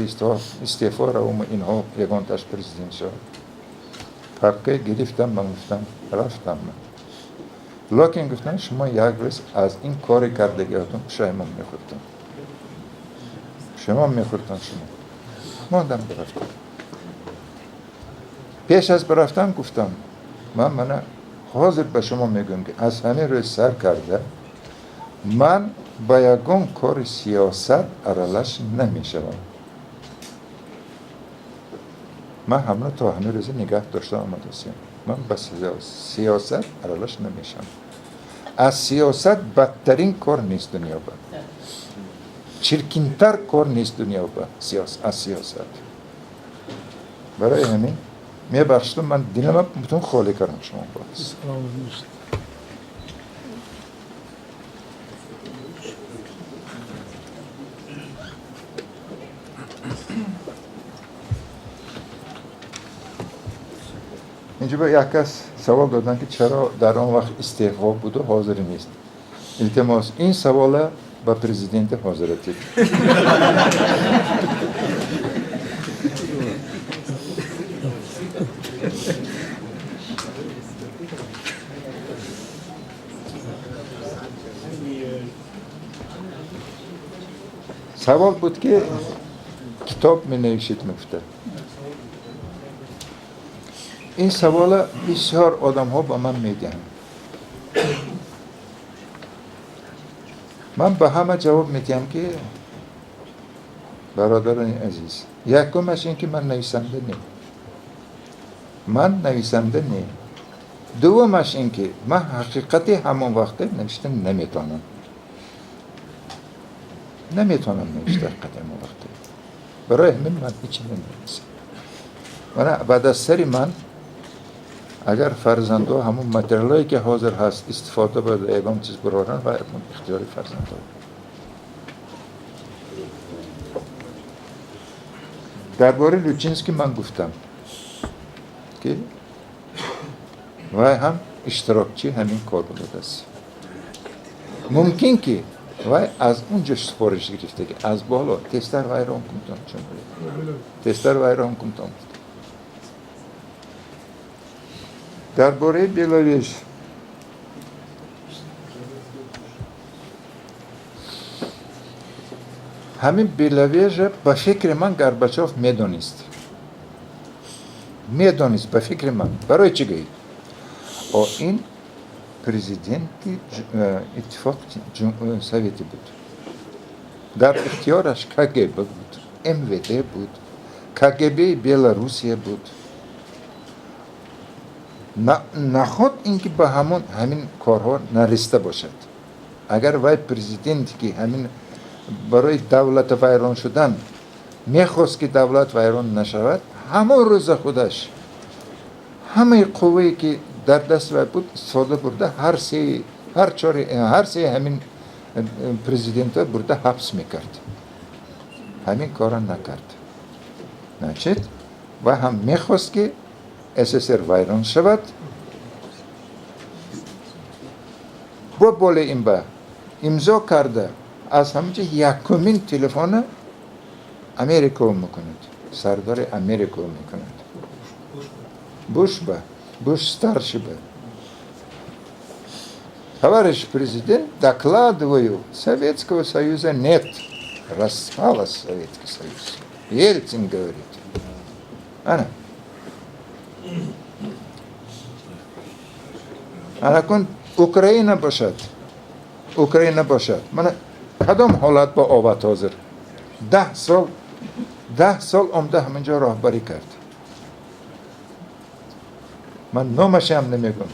истифо равам, инҳо ягонташ президент шавад. Папка гирифтам, ман гуфтам рафтам ман. Лекин гуфтам шумо як рӯз аз ин кори кардагиатон пушаймон мехӯрдтон. Шумо мехӯрдтон шумо. Мондам бирафтам. Пеш аз бирафтан гуфтам ман мана ҳозир ба шумо мегӯям ки аз ҳамин рӯз сар карда ман ба ягон кори сиёсат аралаш намешавам. Ман ҳамно то ҳамин рӯзи нигаҳ дошта омадасем. Ман ба сиёсат аралаш намешавам. Аз сиёсат бадтарин кор нест дунё ба. Чиркинтар кор нест дунё ба аз сиёсат. Барои ҳамин мебахшидам, ман дилама бутун холӣ кардам шумо боз. Инҷо ба як кас савол доданд ки чаро дар он вақт истеъфо буду ҳозир нест. Илтимос, ин савола ба президенти ҳозира тид. Савол буд ки китоб менависед, мегуфта. Ин савола бисёр одамҳо ба ман медиҳанд. Ман ба ҳама ҷавоб медиҳам ки бародарони азиз, якумаш ин ки ман нависанда не. Ман нависанда не. Дуввумаш ин ки ман ҳақиқати ҳамон вақте навишта наметавонам. Наметавонам навишта ҳақиқати ҳамон вақте. Барои ҳамин ман ҳеч наменависам. Мана баъд аз сари ман агар фарзандҳо ҳамон материалҳое ки ҳозир ҳаст истифода барда ягон чиз буроранд ва ихтиёри фарзандҳо. Дар бораи Лучинский ман гуфтам. ки вай ҳам иштирокчи ҳамин кор будааст. Мумкин ки вай аз унҷо супориш гирифтаги, аз боло тезтар вайрон кунтон, ҷумҳурӣ тезтар вайрон кунтон. Дар бораи Беловеж ҳамин Беловежа ба фикри ман Горбачов медонист. Медонист ба фикри ман. Барои чӣ гӯед? О ин президенти Иттифоқи Советӣ буд. Дар ихтиёраш КГБ буд, МВД буд, КГБ Беларусия буд. Наход ин ки ба ҳамон ҳамин корҳо нариста бошад. Агар вай президенте ки ҳамин барои давлат вайрон шудан мехост ки давлат вайрон нашавад, ҳамон рӯза худаш ҳамаи қуввае ки дар даст вай буд истифода бурда ҳар се ҳамин президентҳо бурда ҳабс мекард. Ҳамин корро накард. Значит, вай ҳам мехост ки СССР вайрон шавад. Бо боле ин ба имзо карда аз ҳаминҷо якумин телефона Америко мекунад. Сардори Америко мекунад. Буш ба, Буш старший ба. Товарищ президент, докладываю, Советского Союза нет. Распалась Советский Союз. Ельцин говорит. Ана. Анакун Украина бошад. Украина бошад. Мана кадом ҳолат ба овад ҳозир? 10 сол омда ҳаминҷо роҳбарӣ кард. Ман номашам намегӯм.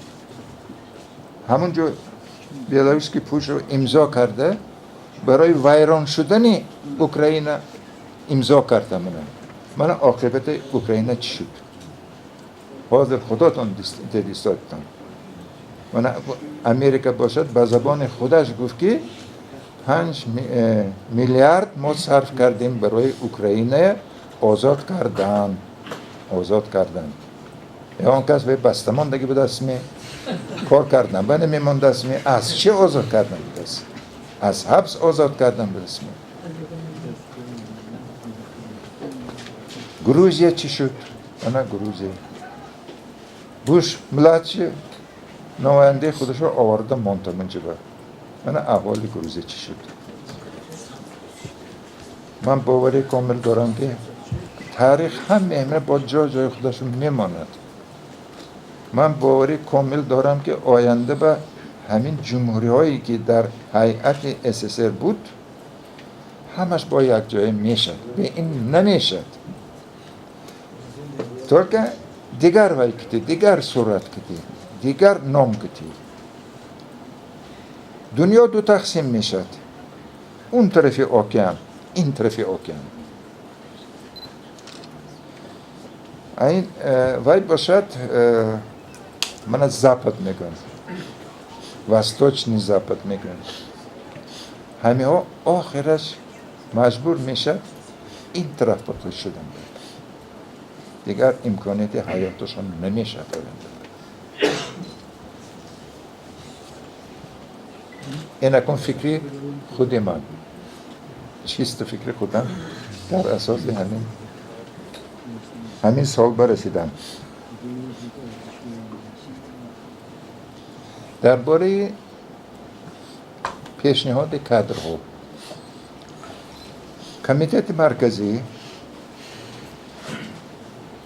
Ҳамонҷо Беларусский путчро имзо карда барои вайрон шудани Украина имзо карда. Мана оқибати Украина чӣ шуд? Ҳозир худотон дидистодтон. Мана Америка бошад ба забони худаш гуфт ки 5 миллиард мо сарф кардем барои Украина озод кардан. Озод кардан. Он кас вай бастамондаги будааст ми кор кардан ба намемондааст ми аз чӣ озод кардан будааст? Аз ҳабс озод кардан будааст ми. Грузия чӣ шуд? Ана Грузия. Буш младший намояндаи худашро оварда монд ҳаминҷо. Мана аҳволи Грузия чӣ шуд? Ман боварӣ комил дорам ки таърих ҳама бо ҷо ҷои худаш мемонад. Ман боварӣ комил дорам ки оянда ба ҳамин ҷумҳуриҳое ки дар ҳайати СССР буд ҳамаш бо як ҷое мешад. Бе ин намешад. Только дигар вай кити, дигар сурат кити, дигар ном кити. Дунё ду тақсим мешад. Он тарафи океан, ин тарафи океан. Айн вай бошад, мана запад мегӯям, восточный запад мегӯям. Ҳамиҳо охираш маҷбур мешад ин тараф ба шудан. Дигар имконияти ҳаёташон намешад оянда. Ин акун фикри худи ман, чисто фикри худам дар асоси ҳамин сол барасидам. Дар бораи пешниҳоди кадрҳо Комитети марказӣ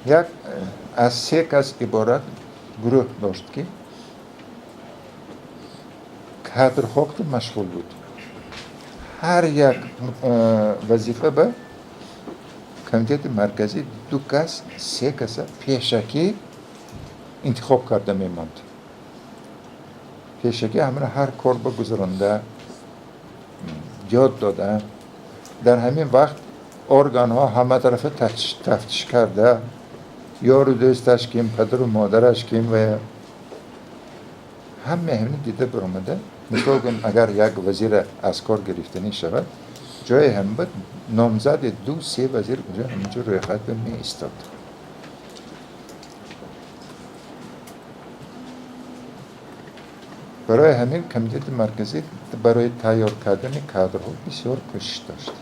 як аз се кас иборат гурӯҳ дошт ки кадрҳо машғул буд. Ҳар як вазифа ба комитети марказӣ 2 кас, 3 каса пешакӣ интихоб карда мемонд. Пешакӣ ҳамра ҳар кор ба гузаронда, ёд дода. Дар ҳамин вақт органҳо ҳама тарафа тафтиш карда, ёру дӯсташ ким, падару модараш ким ва ҳама ҳамин дида баромада. Мисол кун, агар як вазир аз кор гирифтанӣ шавад, ҷое ҳам буд номзади 2-3 вазир унҷо ҳаминҷо рӯйхат меистод. Барои ҳамин Комитети марказӣ барои тайёр кардани кадрҳо бисёр кӯшиш дошт.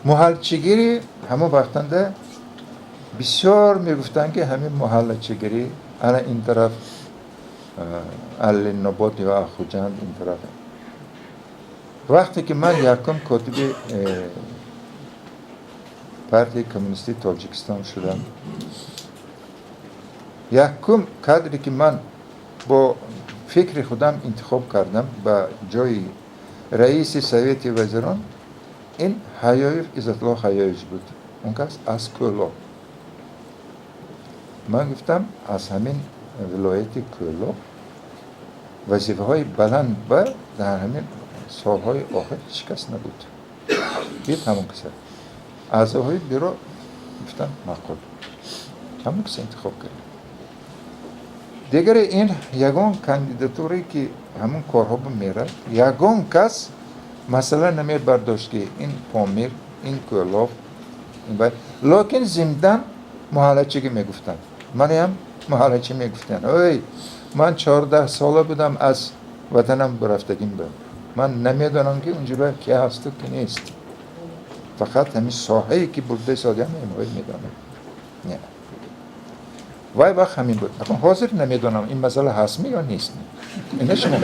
Муҳалчигирӣ ҳамон вақтанда бисёр мегуфтанд, ки ҳамин муҳаллачигирӣ ана ин тараф Алинобод ё Хуҷанд ин тараф. Вақте ки ман якум котиби партияи коммунистии Тоҷикистон шудам, якум кадре ки ман бо фикри худам интихоб кардам ба ҷои раиси Совети вазирон, ин Ҳаёев Иззатулло Ҳаёевич буд. Он кас аз Кӯлоб. Ман гуфтам, аз ҳамин вилояти Кӯлоб вазифаҳои баланд ба дар ҳамин солҳои охир ҳеҷ кас набуд. Дид ҳамон каса. Аъзоҳои бюро гуфтанд, маъқул, ҳамон каса интихоб кардем. Дигаре ин ягон кандидатурае ки ҳамон корҳо мерад, ягон кас масъала намебардошт, ки ин Помир, ин Кӯлоб. Локин зимдан муҳаллачигӣ мегуфтанд, манаям муҳаллачӣ мегуфтанд. Ой, ман 14 сола будам, аз ватанам рафтагим буд, ман намедонам, ки унҷо ки ҳасту ки нест. Фақат ҳамин соҳае ки бурда истодиам, инҳои медонам. Не, вай вақт ҳамин буд. Ҳозир намедонам, ин масъала ҳастми ё нестми, ина шумо.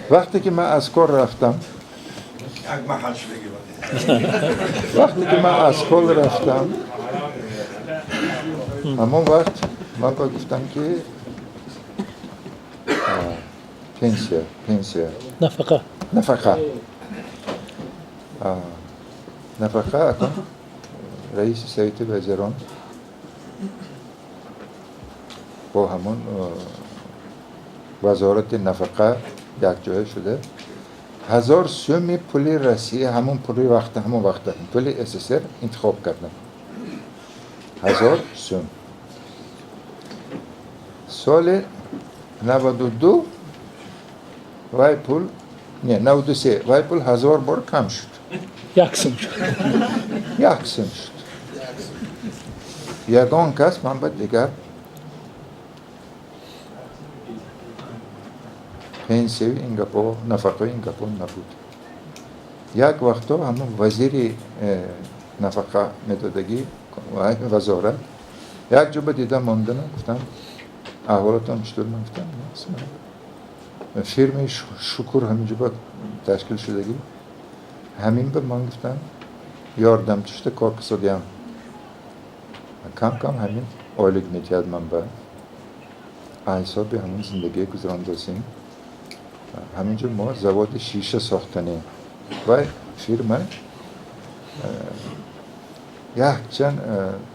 Вақте ки ман аз кор рафтам, вақте ки ман аз кор рафтам, ҳамон вақт ман ба гуфтам, ки пенсия, нафақа, нафақа. Акун раиси Совети вазирон бо ҳамон вазорати нафақа якҷоя шуда, 1000 сӯми пули Россия, ҳамон пули вақта, ҳамон вақта пули СССР интихоб кардам, 1000 сӯм. Соли 92 вай пул, не, 93, вай пул 1000 бор кам шуд. 1 сӯм шуд. 1 сӯм шуд. Ягон кас ман ба дигар пенсияи ин гапо, нафақаи ин гапо набуд. Як вақто ҳамон вазири нафақа медодагӣ вазорат як ҷо ба дида мондана, гуфтам, аҳволатон чутур? Ман гуфтам, фирмаи Шукур ҳаминҷо ба ташкил шудагӣ, ҳамин ба ман гуфтам, ёрдамчи шуда кор кисодиям, кам кам ҳамин ойлик метиҳад, ман ба ҳисоби ҳамон зиндагие гузарондасем. Ҳаминҷо мо заводи шиша сохтанем. Вай фирма якчанд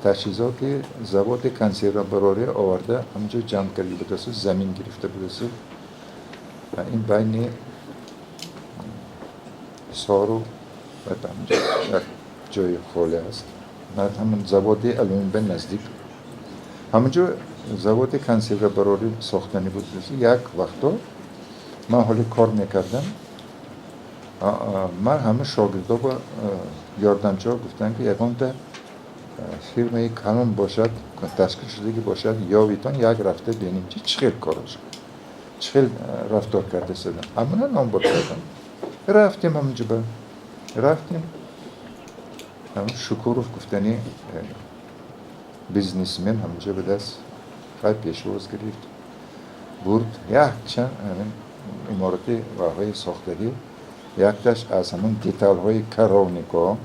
таҷҳизоти заводи консервабарорӣ оварда, ҳаминҷо ҷамъ карда будасу, замин гирифта будасу, ин байни Ҳисору як ҷои холӣ аст, ҳамон заводи алюмин наздик, ҳаминҷо заводи консервабарорӣ сохтанӣ буд. Як вақто ман ҳоли кор мекардам, ман ҳама шогирдо ба ёрдамчиҳо гуфтам, ки ягонта фирмаи калон бошад, ташкил шудагӣ бошад, ёвитон, як рафта бинем, чи чӣ хел корош, чӣ хел рафтор карда истодам. Ҳамона номбур кардам. Рафтем, ҳаминҷо ба рафтем, Шукуров гуфтани бизнесмен ҳаминҷо ба даст хай пешвоз гирифт, бурд якчанд ҳамин иморати ваҳои сохтагӣ, якташ аз ҳамон деталҳои коровнико,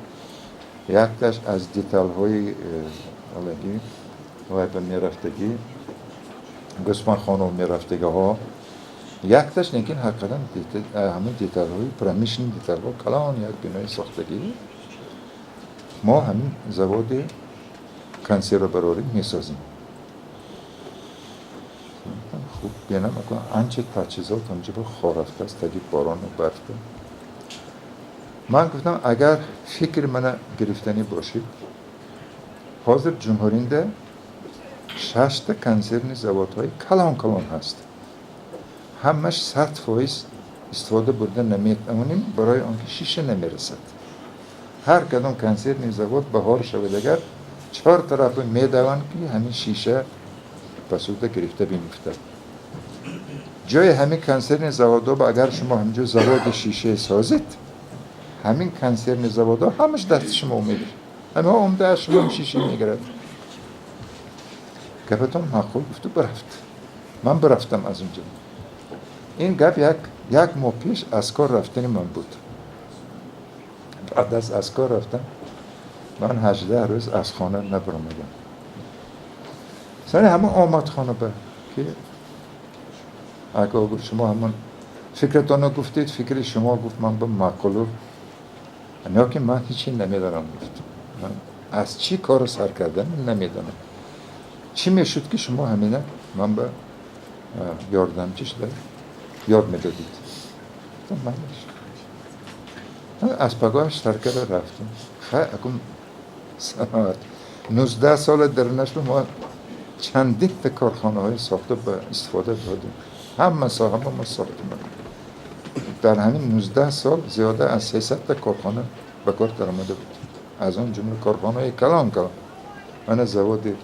якташ аз деталҳои олагӣ вай ба мерафтагӣ, гӯсфандхоно мерафтагиҳо, якташ лекин ҳақиқатан ҳамон деталҳои промышленный деталҳо, калон як бинои сохтагӣ. Мо ҳамин заводи консервабарорӣ месозем. Хуб, бинам, анча таҷҳизот ҳамҷо ба хор рафтааст таги борону барфа. Ман гуфтам, агар фикри мана гирифтанӣ бошед, ҳозир ҷумҳуринда шашта консервный заводҳои калон калон ҳаст. ҳамаш 100% истифода бурда наметавонем, барои он ки шиша намерасад. Ҳар кадом консервный завод баҳор шавад, агар чор тарафа медаванд, ки ҳамин шиша посуда гирифта бимифтад. Ҷои ҳамин консервный заводҳо, агар шумо ҳаминҷо заводи шиша созед, ҳамин консервный заводҳо ҳамаш дасти шумо мегирад, ҳамаҳо омда аз шумо шиша мегирад. Гапатон маъқул, гуфту бирафт. Ман бирафтам аз унҷо. Ин гап як моҳ пеш аз кор рафтани ман буд. Баъд аз кор рафтам, ман 18 рӯз аз хона набаромадам. Сани ҳамон омад хона ба ки ака, гуфт, шумо ҳамон фикратонро гуфтед, фикри шумо, гуфт, ман ба маъқулу ки ман ҳечи намедонам, гуфт, ман аз чӣ корро сар кардан намедонам, чӣ мешуд, ки шумо ҳамина ман ба ёрдамчӣ шуда ёд медодид. Аз пагоҳаш сар карда рафтем. Хай, акун саноат 19 сола дарунаш мо чандинта корхонаҳои сохта ба истифода додем. Ҳама соҳаба мо сохтем. Дар ҳамин 19 сол зиёда аз 300-та корхона ба кор даромада буд, аз он ҷумла корхонаҳои калон калон, мана заводи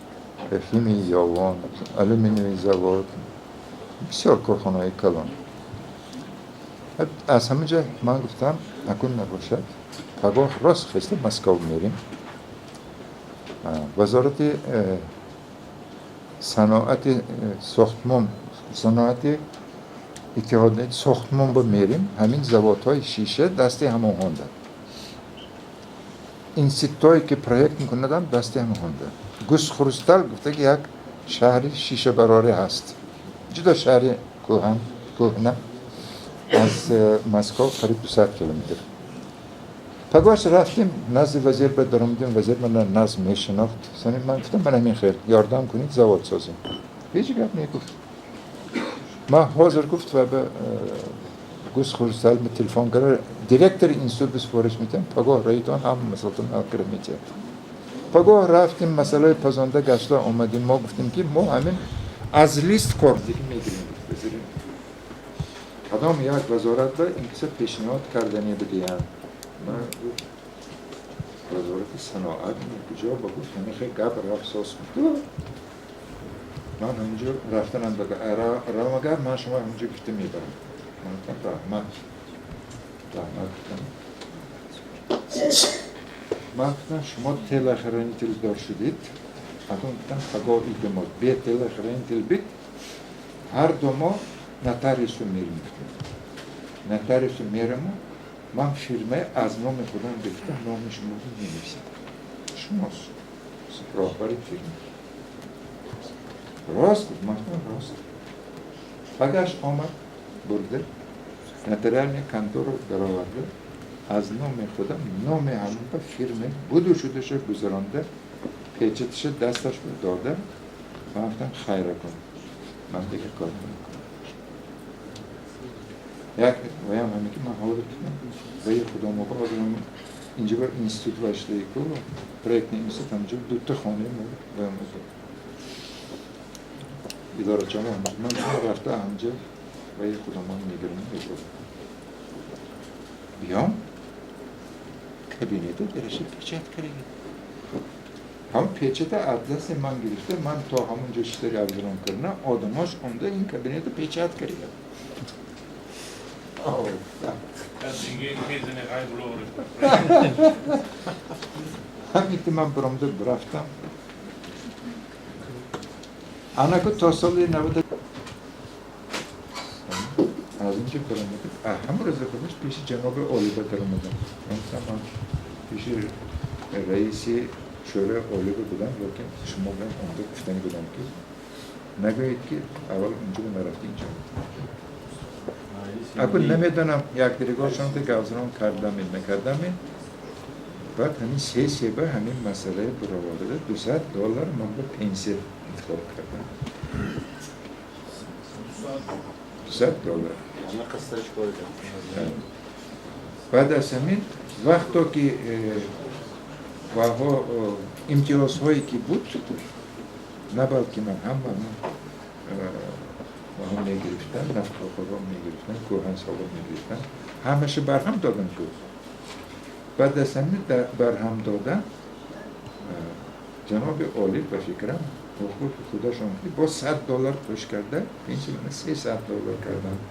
химии Ёвон, алюминиевый завод, бисёр корхонаҳои калон. Аз ҳамин ҷо ман гуфтам, акун набошад, пагоҳ рост хеста Москов мерим, вазорати саноати сохтмон, саноати иттиҳоди сохтмон ба мерим. Ҳамин заводҳои шиша дасти ҳамонҳонда, институтҳое ки проект мекунадам, дасти ҳамонҳонда. Гусь-Хрусталь гуфта, ки як шаҳри шишабарорӣ ҳаст, ҷудо шаҳри кӯҳан, кӯҳна, аз Москов қариб 200 километр. Пагоҳаш рафтем, назди вазир ба даромадем. Вазир мана нағз мешинохт. Сани ман гуфтам, ман ҳамин хел, ёрдам кунед, завод созем. Ҳеҷ гап негуфт. Ман ҳозир, гуфт, ва ба Гусь-Хрусталь телефон карда, директори институт ба супориш метиҳам, пагоҳ раитон ҳама масъалатон ҳал карда метиҳад. Пагоҳ рафтем, масъалаи пазонда гашта омадем. Мо гуфтем, ки мо ҳамин аз лист кордигӣ мегирем. Вазири кадом як вазорат ба ин киса пешниҳод кардани бидиҳанд? Ман гуфт, вазорати саноат куҷо ба? Гуфт, ҳамин хел гап рафт, сос гуфт. Ман ҳаминҷо рафтанам равагар, ман шумо ҳаминҷо гуфта мебарам. Ман гуфтам, раҳмат, раҳмат, гуфтам. Ман гуфтам, шумо телохранитель дор шудед. Акун, гуфтам, пагоҳ иди мо бе телохранитель бит, ҳар ду мо нотариусу мерим, гуфтем, нотариусу мераму ман фирмаи аз номи худам гирифта, номи шумо менависам, шумост роҳбари фирма. Рост гуфт? Ман гуфтам, рост. Пагаш омад, бурда нотариальный контору дароварда, аз номи худам номи ҳамон ба фирме буду шудаша гузаронда, печаташа дасташ дода. Ман гуфтам, хайра кун, ман дигар кор намекунам. Як ваям ҳаме ки ман ҳозир гуфтам, ваи худомо ба ҳозир инҷо ба институт ваштаику, проектный институт, ҳамҷо дута хонаи мо ваям идорачамо, ман рафта ҳамҷо ваи худомон мегирам, мебурам. Биём, кабинета дараша печать карда, ҳам печата аз дасти ман гирифта, ман то ҳамон ҷо шиштари авзирон карда, одамош омда ин кабинета печать карда. دیگه میزنه غیب لوره. Ҳамин ки ман биромда рафтам, анаку то соли 90 аз инҷо биромада, ҳамон рӯзи худаш пеши ҷаноби олиба даромадам. Ман гуфтам, ман пеши раиси шӯрои олиба будам, лекин шумо баем омада гуфтанӣ будам, ки нагӯед, ки аввал унҷо нарафти, инҷо. Акун намедонам, якдиригошон ки гавзрон кардамин, накардамин. Баъд ҳамин сессия ба ҳамин масъалаи бароварда, 200 доллар ман ба пенсия интихоб кардам, 200 доллар. Баъд аз ҳамин вақто ки ваҳо имтиёзҳое ки буд, на балки ман, ҳама онҳо мегирифтанд, нафақахӯрҳо мегирифтанд, кӯҳансолҳо мегирифтанд, ҳамаша барҳам доданд ку. Баъд аз ҳамин барҳам додан ҷаноби олӣ ба фикрам ҳуқуқи худашон ки бо $100 қӯш карда, пенсия мана $300 карданд.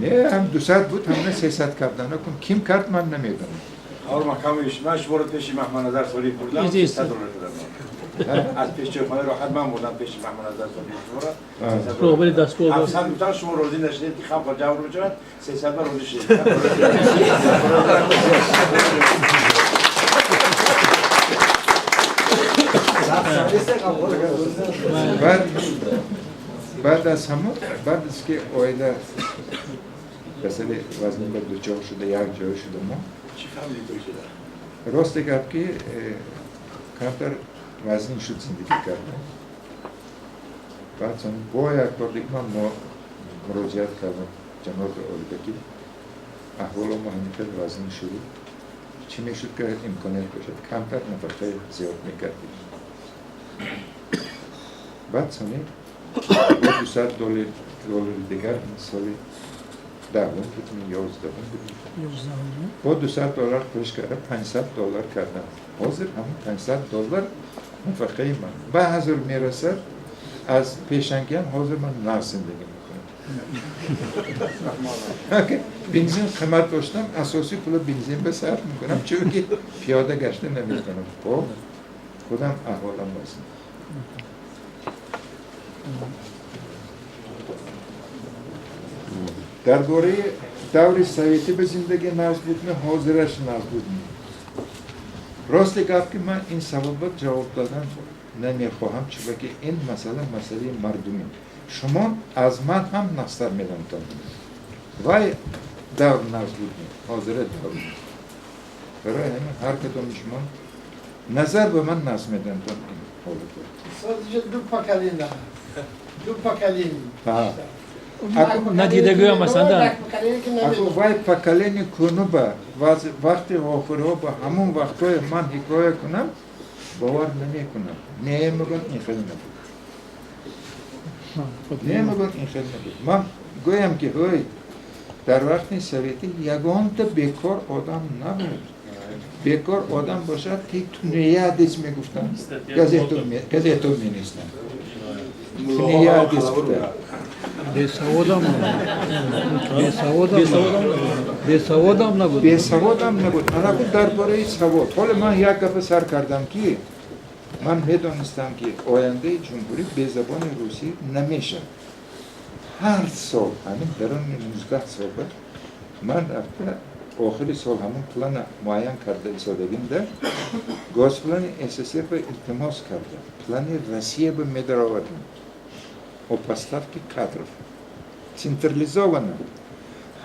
Не, ҳам 200 буд, ҳамна 300 кардан. Акун ким кард, ман намедонам. Ҳар маҳкамаи ман шуморо пеши Маҳмадназар Солиев бурдам, $300 додам. Аз пеш чойхонаи роҳат ман бурдам пеши Маҳмадназар Солиев шуморо. Роҳбари дастгоҳ. 700 гуфтан, шумо розӣ нашудед ки халқ ҷавр бишавад, 300 ба розӣ шудед. Баъд аз ҳамон, баъд аз ки оила касали вазнин ба дучор шуда, як ҷой шуда мо. Рости гап ки камтар вазнин шуд зиндагӣ кардам. Баъд бо як бор диг ман муроҷиат кардам ҷаноби олида ки аҳволо мо ҳамин хел вазнин шуд, чӣ мешуд ки имконият бошад камтар нафақаи зиёд мекардем. Баъд сони бо $200 дигар соли 10 буд, 11 буд, бо $200 қӯш карда $500 кардам. Ҳозир ҳамон $500 нафақаи ман ба ҳазор мерасад. Аз пешангиам ҳозир ман нағз зиндагӣ мекунам. Бензин қимат доштам, асосӣ пули бензин ба сарф мекунам, чунки пиёда гашта наметавонам. Бо худам аҳволам вазнин. Дар бораи даври советӣ ба зиндагӣ нағз будми, ҳозираш нағз будми? Рости гап ки ман ин саволба ҷавоб додан намехоҳам, чунки ин масъала масъалаи мардумӣ. Шумо аз ман ҳам нағзтар медонед. Вай давр нағз будми, ҳозира давр. Барои ҳамин ҳар кадоми шумо назар ба ман нағз медонед ин ҳолатро. Ду поколение. Ду поколение. Надидагӯям масалан. Аку вай поколение кунуба вақти охирҳо ба ҳамон вақтҳое ман ҳикоя кунам, бовар намекунам. Не мегӯям, ин хел набуд. Не мегӯям, ин хел набуд. Ман гӯям ки ҳой, дар вақти советӣ ягонта бекор одам набуд. Бекор одам бошад, ки тунеядец мегуфтанд, газету менавиштанд. Тунеядец гуфтанд. Бесаводам бесаводам набуд. Бесаводам набуд. Ана дар бораи савод. Ҳоло ман як гапа сар кардам ки ман медонистам ки ояндаи ҷумҳурӣ бе забони русӣ намешавад. Ҳар сол ҳамин дарони 19 сола ман рафта охири сол ҳамон плана муайян карда истодагимда Госплани СССР ба илтимос карда, плани Россия ба медаровардем о поставке кадров централизованно.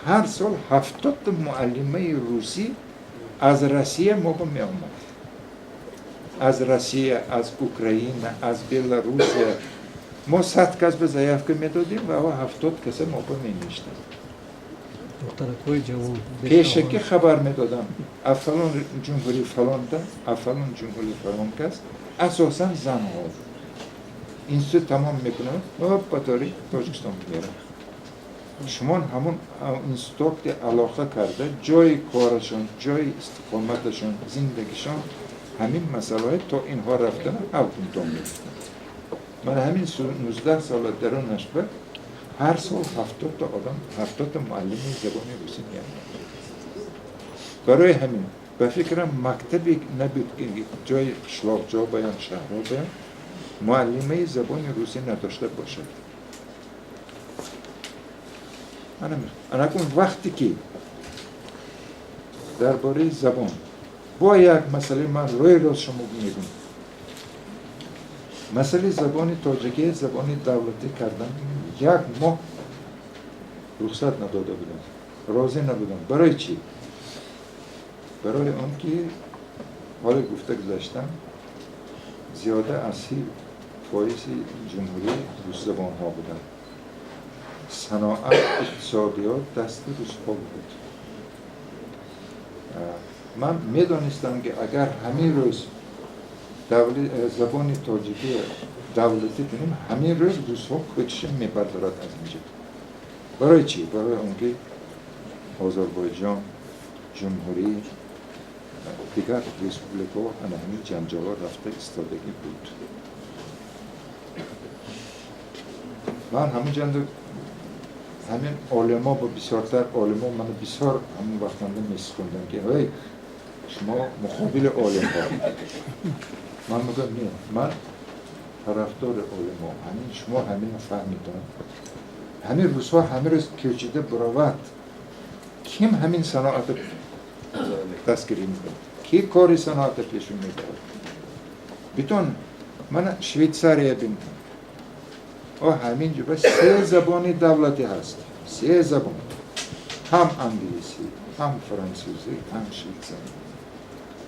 Ҳар сол 70 муаллимаи русӣ аз Россия мо ба меомад. Аз Россия, аз Украина, аз Беларусия. Мо 100 кас ба заявка медодем ва 70 каса мо ба меништа. Пешакӣ хабар медодам. Аз фалон ҷумҳурӣ фалонта, аз фалон ҷумҳурӣ фалон кас, асосан занҳо. Институт тамом мекунанд ва ба тариқи Тоҷикистон мераванд. Шумо ҳамон институти алоқа карда, ҷои корашон, ҷои истиқоматашон, зиндагишон, ҳамин масъалаҳое то инҳо рафтан ҳал кунтон мегуфтанд. Ман ҳамин 19 сола дарунаш ба ҳар сол 70 та одам, 70 та муаллими забони русӣ меомад. Барои ҳамин ба фикрам мактабе набуд ки ҷои қишлоқҷо баян, шаҳрҳо баян муаллимаи забони русӣ надошта бошад. Анакун вақте ки дар бораи забон бо як масъалаи ман рӯи рост шумо мегӯям. Масъалаи забони тоҷикӣ забони давлатӣ кардан як моҳ рухсат надода будам, розӣ набудам. Барои чӣ? Барои он ки ҳоле гуфта гузаштам, зиёда аз 30% ҷумҳурӣ русзабонҳо буданд. Саноат, иқтисодиёт дасти русҳо буд. Ман медонистам ки агар ҳамин рӯз забони тоҷикӣ давлатӣ кунем, ҳамин рӯз русҳо кӯчиша мебардорад аз инҷо. Барои чӣ? Барои он ки Озарбойҷон, ҷумҳурӣ, дигар республикаҳо ана ҳамин ҷанҷолҳо рафта истодагӣ буд. Ман ҳамин ҷанда ҳамин олимо бо бисёртар олимо мана бисёр ҳамин вақтанда месухондам ки эй шумо муқобили олимҳо. Ман мегӯям не, ман тарафдори олимо. Ҳамин шумо ҳаминро фаҳмидон. Ҳамин рӯзҳо ҳамин рӯз кӯчида буравад. Ким ҳамин саноата дастгирӣ мекунад? Ки кори саноата пешон мебарад? Битон мана Швейтсария бин. О ҳамин ҷо се забони давлатӣ ҳаст. Се забон. Ҳам англисӣ, ҳам франсузӣ, ҳам швейтсарӣ.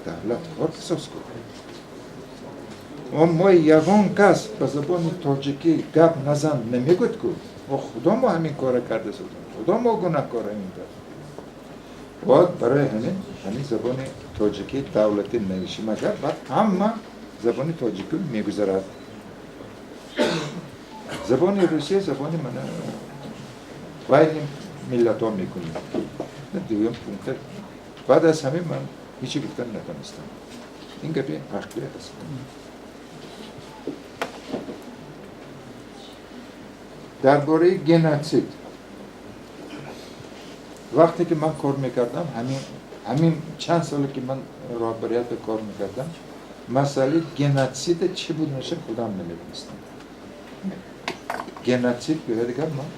Давлат кор ҳисоб кунад. О мо ягон кас ба забони тоҷикӣ гап назан намегӯяд ку. О худо мо ҳамин кора карда созем. Худо мо гунаҳкора ин кар. Бояд барои ҳамин забони тоҷикӣ давлатӣ навишим агар баъд ҳама забони тоҷикӣ мегузарад. Забони русия забони мана байни миллатҳо мекунем. Дуюм пункт. Баъд аз ҳамин ман ҳечи гуфтан натонистам. Ин гапи ҳақиқӣ аст. Дар бораи геноцид вақте ки ман кор мекардам, ҳамин чанд соле ки ман роҳбарият кор мекардам, масъалаи геноцида чӣ буданаша худам намедонистам. Геноцид гӯяд гап ман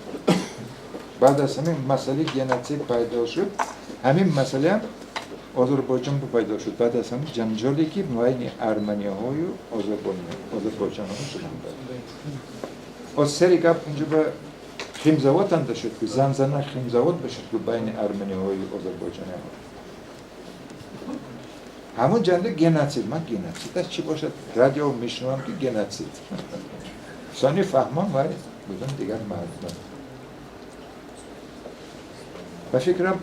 баъд аз ҳамин масъалаи геноцид пайдо шуд, ҳамин масъалаам Озарбойҷон пайдо шуд. Баъд аз ҳамин ҷанҷоле ки байни арманиҳою озарбойҷонҳо шуданд. Оз сари гап инҷо ба химзавод анда шуд ки занзана химзавод бошад ки байни арманиҳою озарбойҷониҳо. Ҳамон ҷанда геноцид. Ман геноцид аз чӣ бошад? Радио мешунавам ки геноцид. Сони фаҳмам вай будам дигар мардум. Ба фикрам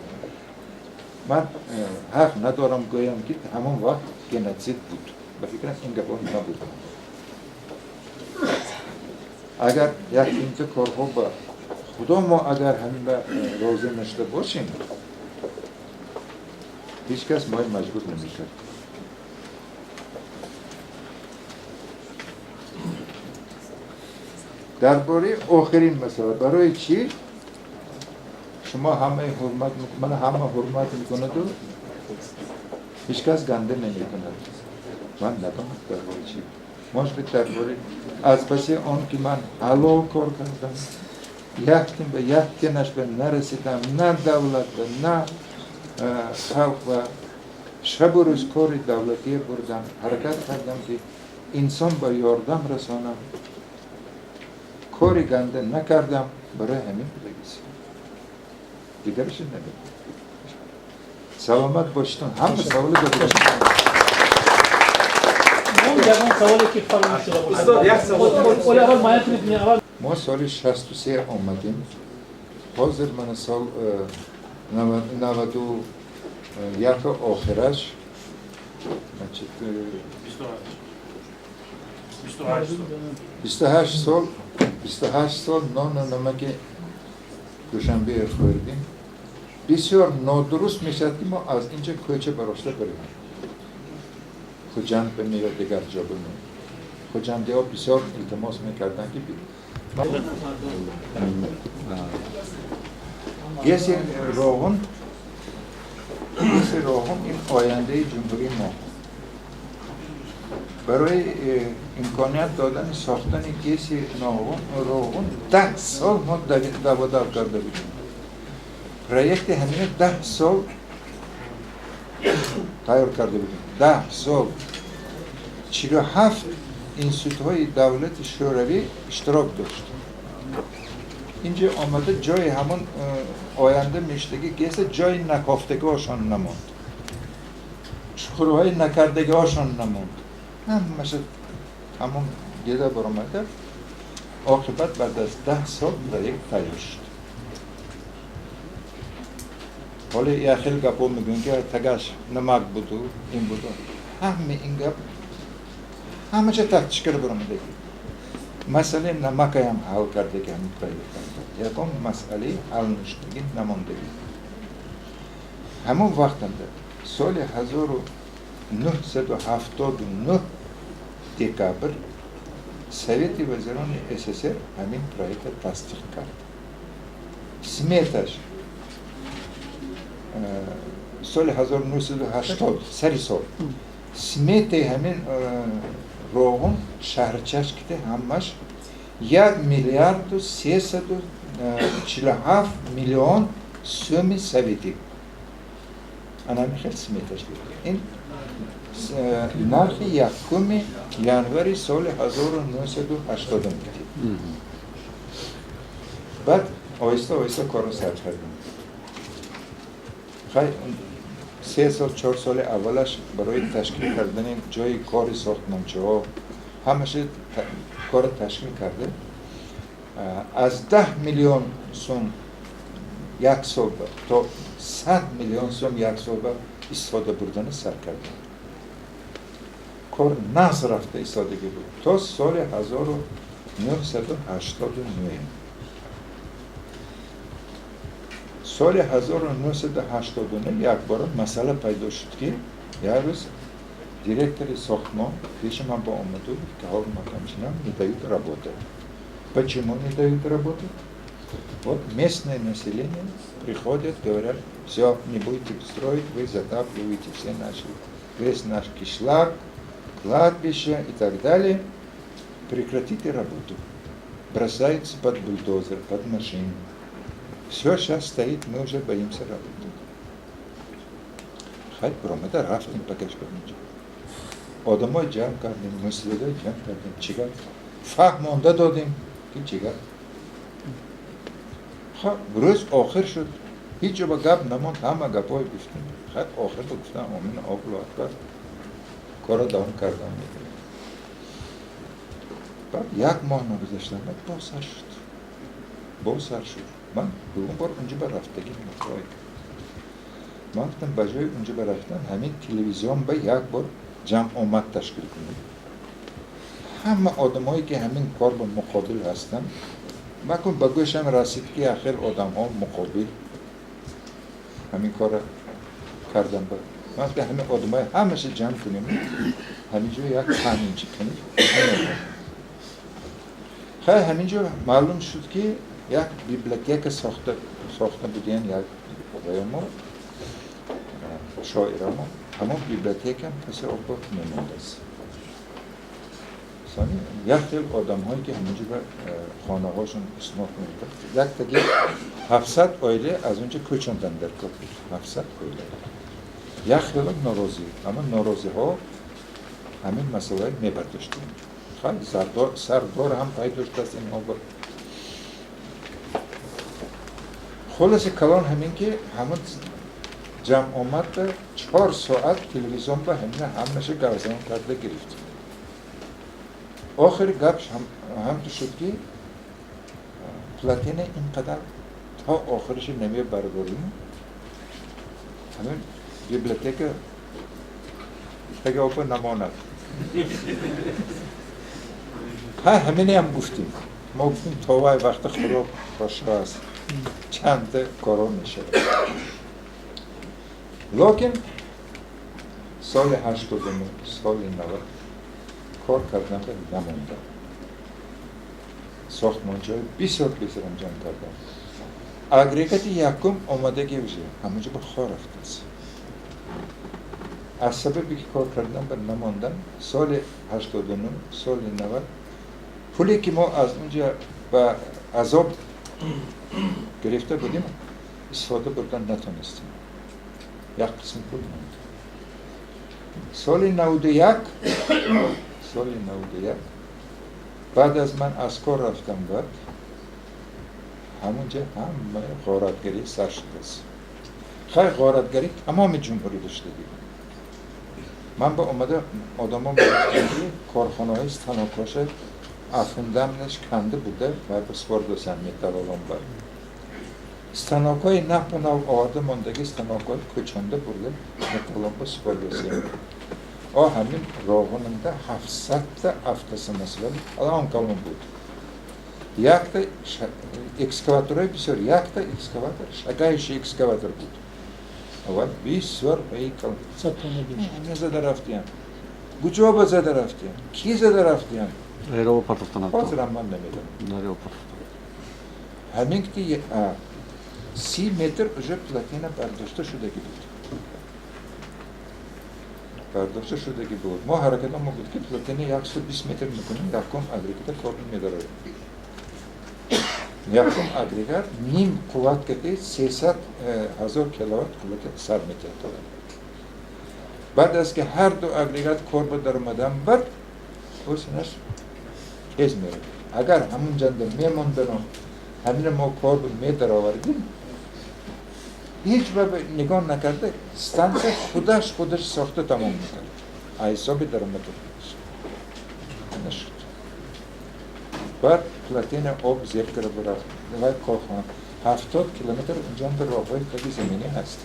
ман ҳақ надорам гӯям ки ҳамон вақт геноцид буд. Ба фикрам ин гапҳо набуд. Агар як инҷо корҳо ба худо мо агар ҳамин ба розӣ нашуда бошем, ҳеҷ кас моро маҷбур намекард. Дар бораи охирин масъала, барои чӣ шумо ҳамаи ҳурмат ман ҳама ҳурмат мекунаду ҳеҷ кас ганда намекунад? Ман надонам дар бораи чӣ. Может быть, дар бораи аз паси он ки ман ҳалол кор кардам, яктин ба яктинаш ба нарасидам, на давлат ба, на халқ ба, шабу рӯз кори давлатие бурдам, ҳаракат кардам ки инсон ба ёрдам расонам, кори ганда накардам, барои ҳамин будагист. Дигараш намедонам. Саломат бошед. Ҳама саволи додед. Мо соли 63 омадем. Ҳозир мана сол 91 охираш, 28 сол, 28 сол нону намаки Душанбе хӯрдем. Бисёр нодуруст мешавад ки мо аз инҷо кӯча барошта барем. Хуҷанд бимӣ ё дигар ҷо бимӣ. Хуҷандиҳо бисёр илтимос мекарданд ки ГЭСи Роғун, ГЭСи Роғун ин ояндаи ҷумҳурии мо. Барои имконият додани сохтани ГЭСи Роғун 10 сол мо даводав карда будем. Проекти ҳамина 10 сол тайёр карда будем. 10 сол 47 институтҳои давлати шӯравӣ иштирок дошт. Инҷо омада ҷои ҳамон оянда мештагӣ ГЭСа ҷои накофтагиҳошон намонд, чуқурҳои накардагиҳошон намонд. Ҳамаша тамом дида баромада. Оқибат баъд аз 10 сол проект тайёр шуд. Ҳоло як хел гапҳо мегӯем ки тагаш намак буду ин буду. Ҳама ин гап ҳамаша тафтиш карда баромадагӣ. Масъалаи намакаям ҳал кардаги ҳамин проект. Ягон масъалаи ҳал нашудагӣ намондагӣ. Ҳамон вақтанда соли 1979 декабр Совети вазирони СССР ҳамин проекта тасдиқ кард. Сметаш соли 1980 сари сол сметаи ҳамин Роғун шаҳрчашките ҳамаш 1 миллиарду 347 миллион сӯми советӣ. Ана ҳамин хел сметаш буд. Ин нархи 1 январи соли 1980 буд. Баъд оҳиста оҳиста корро сар кардем. Хай 3 сол 4 соли аввалаш барои ташкил кардани ҷои кори сохтмончиҳо ҳамаша корро ташкил кардем. Аз 10 миллион сум як сол то 100 миллион сум як сол ба истифода бурдани сар кардем. Кор нағз рафта истодагӣ буд то соли 1989. Соли 1989 якбора масъала пайдо шуд, ки як рӯз директори сохтмон пеши ман ба омаду гуфт, ки Қаҳҳор Маҳкамович, нам не дают работать. Почему не дают работать? Вот местное население приходят, говорят, все, не будете строить, вы затапливаете все наши, весь наш кишлак, кладбище и так далее. Прекратите работу. Бросаются под бульдозер, под машину. Все сейчас стоит, мы уже боимся работать. Хай промеда рафтим пакеш бинҷо. Одамой ҷамъ кардем, муслидой ҷамъ кардем, чигар фаҳмонда додем, ки чигар. Ха, рӯз охир шуд, ҳеҷ ҷо ба гап намонд, ҳама гапҳое гуфтем. Хай охир ба гуфтам, омин, Аллоҳу акбар, корро давом кардам мегирем. Баъд як моҳ нагузаштам, баъд боз сар шуд. Боз сар шуд. Ман дуюм бор унҷо ба рафтагӣ мехоҳам. Ман гуфтам, ба ҷои унҷо ба рафтан ҳамин телевизион ба як бор ҷамъомад ташкил кунем. Ҳама одамое ки ҳамин кор ба муқобил ҳастанд, макун ба гӯшам расид, ки ахир одамҳо муқобил ҳамин корро кардан ба. Ман гуфтам, ҳамин одамои ҳамаша ҷамъ кунем, ҳамин ҷо як таъминчи кунем. Хай ҳамин ҷо маълум шуд, ки як библиотека сохта будем, як оғоямо, шоирамо, ҳамон библиотека паси обо мемондааст. Сони як хел одамҳое ки ҳаминҷо ба хонаҳошон иснод мекард, як таги 700 оила аз онҷо кӯчондан дар кор буд. 700 оила. Як хело норозӣ, аммо норозиҳо ҳамин масъалаи мебардоштанд. Хай сардор ҳам пайдо шудааст инҳо бо. Хулоси калон ҳамин ки ҳамон ҷамъомад 4 соат телевизион ба ҳамина ҳамаша гавзан карда гирифт. Охири гап ҳамту шуд, ки плотина ин қадар то охириша намебардорим, ҳамин библиотека таги опа намонад. Ҳа ҳаминеам гуфтем. Мо гуфтем, то вай вақта Худо бошо аст, чанда коро мешавад. Локин соли 89, соли 90 кор кардан намондам. Сохтмончиҳои бисёр бисёрам ҷамъ кардам. Агрегати якум омадагӣ уже ҳамонҷо ба хор рафтааст. Аз сабаби ки кор кардан ба намондам, соли 89, соли 90 пуле ки мо аз унҷа ба азоб гирифта будем, истифода бурдан натонистем. Як қисм пул монд. Соли 91, соли 91 баъд аз ман аз кор рафтам, баъд ҳамонҷа ҳама ғоратгарӣ сар шудааст. Хай ғоратгарӣ тамоми ҷумҳурӣ доштагӣ. Ман ба омада одамо мегуфтам, ки корхонаҳои станокоша афундамнаш канда буда ва ба супордосам металлолом бар. Станокҳои нав оварда мондагӣ, станокҳои кӯчонда бурда металлолом ба супордосем. О ҳамин Роғунанда 700-та автосамосвал калон калон буд. Якта экскаваторҳои бисёр, якта экскаватор, шагающий экскаватор буд. Ва бисёр зада рафтиям. Куҷо ба зада рафтиям? Ки зада рафтиям? Ҳозирам ман намедонам. Ҳамин ки 30 метр уже плотина бардошта шудагӣ буд. Бардошта шудагӣ буд. Мо ҳаракатамон буд ки плотина 120 метр мекунем, якум агрегата кор медорем. Якум агрегат ним қувват кати 300 ҳазор киловатт қуввати сар метиҳад. Баъд аз ки ҳар ду агрегат кор ба даромадан бад, ӯсинаш тез меравад. Агар ҳамун ҷанда мемондану ҳамина мо кор медаровардем, ҳеҷ ба нигоҳ накарда станция худаш худаш сохта тамом мекард. А ҳисоби даромади худаш нашуд. Баъд плотина об зер карда бурафт ва корхона 70 километр унҷонда роҳҳои таги заминӣ ҳаст.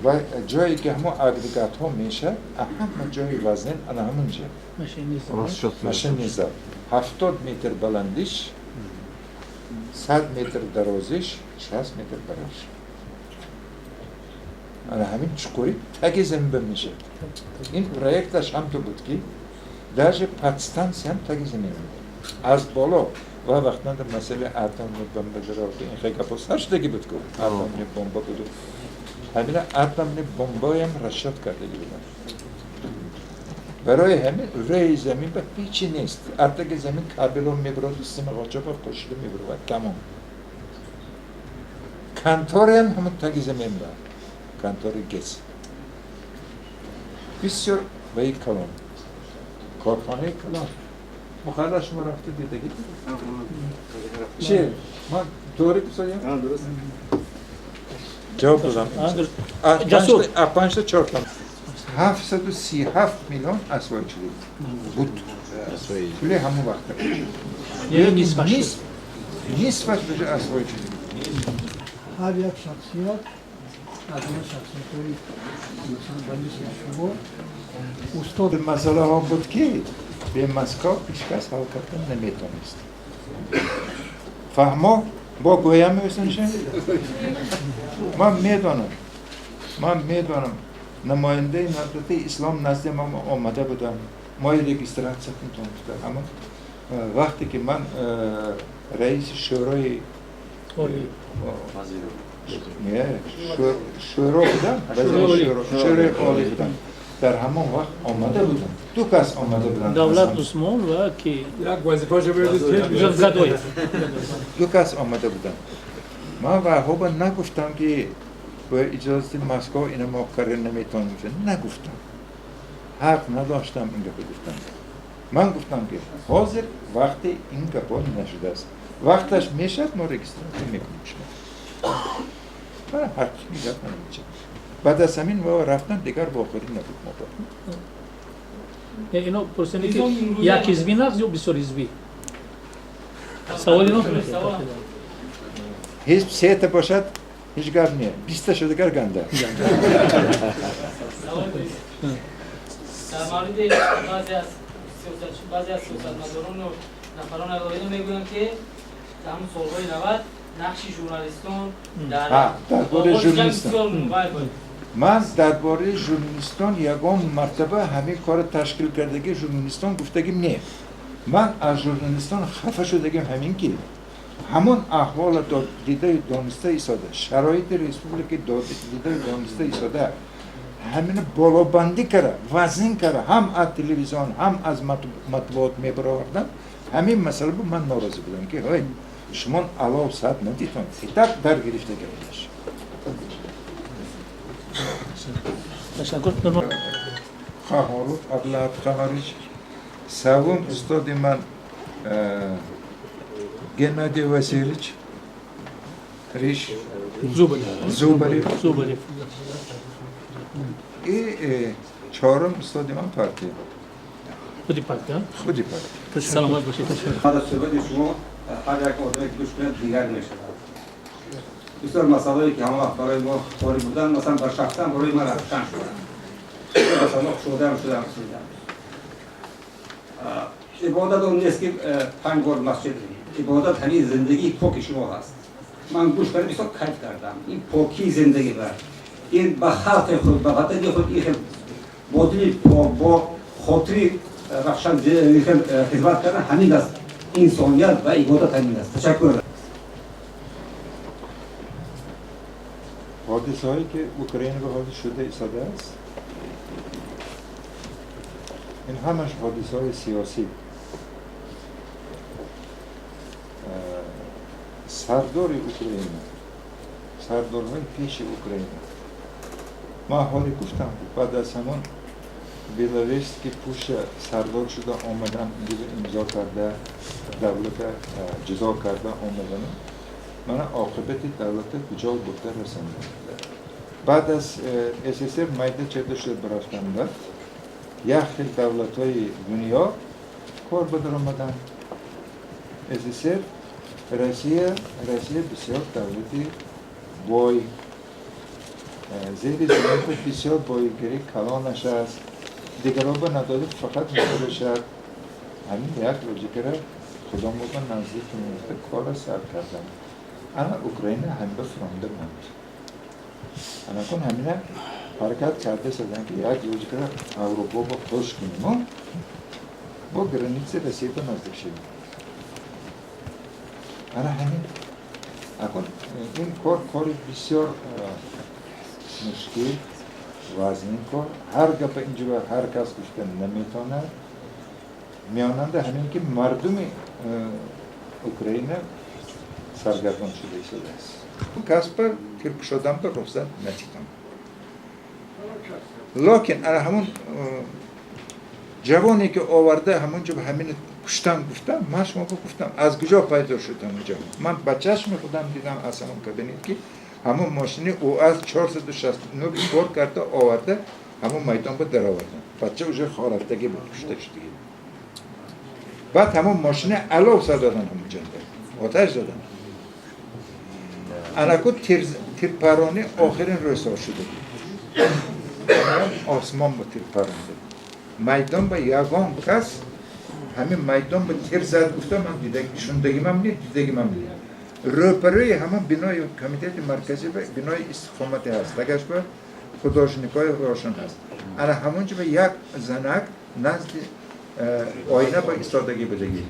Ва ҷое ки ҳамон агрегатҳо мешавад, ҳама ҷои вазнин ана ҳамун ҷо. Машини зал. 70 метр баландиш, 100 метр дарозиш, 60 метр бараш. Ана ҳамин чуқури таги замин ба мешавад. Ин проекташ ҳам ту буд ки даже подстанция ҳам таги замин буд. Аз боло ва вақтанда масъалаи атомни бомба ин хеле гапҳо сар шудагӣ буд ку атомни бомба буду. Ҳамина атомни бомбаям расчёт кардагӣ буданд. Барои ҳамин рӯи замин ба ҳечи нест. Артаги замин кабело мебуроду, симағочаба қошида мебурад. Тамом. Контораям ҳамон таги замин ба. Контори ГЭС. Бисёр ваи калон. Корхонаи калон. Мухалла шумо рафта дидагӣ? Чи? Ман тоғри гуфтам? Дуруст. Ҷавоб додам. А панҷта чор там. 737 миллион асвои шуда буд. Пули ҳамон вақта. Нисфаш уже асвои шуда. Ҳар як шахсият аз он шахсиятҳои масалан ба мисли шумо устод масъалаҳо буд ки бе Москва ҳеҷ кас ҳал кардан наметонист. Фаҳмо бо гӯям меёсанша? Ман медонам намояндаи Наҳзати Ислом назди ма омада будам. Мо регистрация кунтон. Аммо вақте ки ман раиси шӯрои шӯро будам, шӯрои олӣ будам, дар ҳамон вақт омада будам. Ду кас омада буданд. Давлат Усмон ва ки ду кас омада буданд. Ман вайҳоба нагуфтам ки бо иҷозати Москва ина мо карда наметавонем. Нагуфтам. Ҳақ надоштам ин гапо гуфтам. Ман гуфтам ки ҳозир вақти ин гапо нашудааст. Вақташ мешавад, мо регистрация мекунем шумо. Ман ҳақиқи гап намечам. Баъд аз ҳамин ва рафтан дигар вохӯрӣ набуд мо бо. Ино пурсиданд ки як ҳизбӣ нақз ё бисёр ҳизбӣ? Саволи ино? Ҳизб сета бошад, ҳеҷ гап не. 20 шудагар ганда. Дар мавриди баъзе аз сиёсатмадорону нафарон алоҳида мегӯянд ки дар ҳамун солҳои 90 нақши журналистон дар бораи журналистон ман дар бораи журналистон ягон мартаба ҳамин кори ташкил кардагии журналистон гуфтагим не. Ман аз журналистон хафа шудагим ҳамин ки ҳамон аҳвола дидаю дониста истода, шароити республика дидаю дониста истода, ҳамин болобандӣ кара, вазнин кара, ҳам аз телевизион, ҳам аз матбуот мебаровардан, ҳамин масъала буд ман норозӣ будам ки ҳой шумо алов саат надитон, итак дар гирифта гардаш. Қаҳоров Абдулаҳад Қамарич, саввум устоди ман Геннадий Васильевич Риш Зубарев. И чорум устоди ман партия. Худи партия? Худи партия. Саломат бошед. Баъд аз суҳбати шумо ҳар як одаме ки гӯш кунад дигар мешавад. Бисёр масъалае ки ҳама вақт барои мо торик буданд, масалан бар шахсан барои ман равшан шуданд. Масалан кушодаам шудам. Ибодат он нест ки 5 бор масҷид рӣ. Ибодат ҳамин зиндагии поки шумо ҳаст. Ман гӯш кардам, бисёр кайф кардам. Ин покии зиндагӣ ба ин ба халқи худ, ба ватани худ ин хел бо дили пок, бо хотири равшан ин хел хизмат кардан ҳамин аст инсоният ва ибодат ҳамин аст. Ташаккур. ҳодисаҳое ки Украина ба ҳозир шуда истодааст, ин ҳамаш ҳодисаҳои сиёсӣ. Сардори Украина, сардорҳои пеши Украина. Ман ҳоле гуфтам, баъд аз ҳамон Беловежский пуша сардор шуда омадан, имзо карда, давлата ҷудо карда омадану мана оқибати давлата куҷо бурда расонда. Баъд аз СССР майда чеда шуда бирафтан баъд як хел давлатҳои дунё кор ба даромаданд. СССР, Россия бисёр давлати бой, зери замин бисёр бойгарӣ калонаш аст, дигарро ба надода фақат мефурӯшад. Ҳамин як логикара худомо ба наздик меёфта кора сар кардам. Ана Украина ҳамин ба фуромда монд. Анакун ҳамина ҳаракат карда шуданд ки як логикара Аврупо ба хуш кунем, бо границаи Россия ба наздик шавем. Ана ҳамин акун ин кор кори бисёр мушкил, вазнин кор. Ҳар гапа инҷо ҳар кас гуфта наметавонад. Меонанда ҳамин ки мардуми Украина саргардон шуда истодааст. Кас ба тиркушодан ба рухсат надидам. Локин ана ҳамон ҷавоне ки оварда ҳамон ҷо ҳамин куштан гуфтам, ман шумо гуфтам аз куҷо пайдо шуд ҳамон ҷавон? Ман ба чашми худам дидам аз ҳамон кабинет ки ҳамон мошини УАЗ 469 бор карда оварда ҳамон майдон ба даровардан. Бача уже хорафтагӣ буд, кушта шудагӣ. Баъд ҳамон мошини алов сар додан ҳамон ҷанда, оташ задан. Анаку тирпаронӣ охирин рӯзҳо шуда. Осмон ба тирпаронда. Майдон ба ягон кас ҳамин майдон ба тир зад гуфта ман шундагимам не, дидагимам не. Рӯпарӯи ҳамон бинои комитети марказӣ ба бинои истиқоматӣ ҳаст, дагаш ба художникҳои рошан ҳаст. Ана ҳамон ҷо ба як занак назди оина ба истодагӣ будагӣ.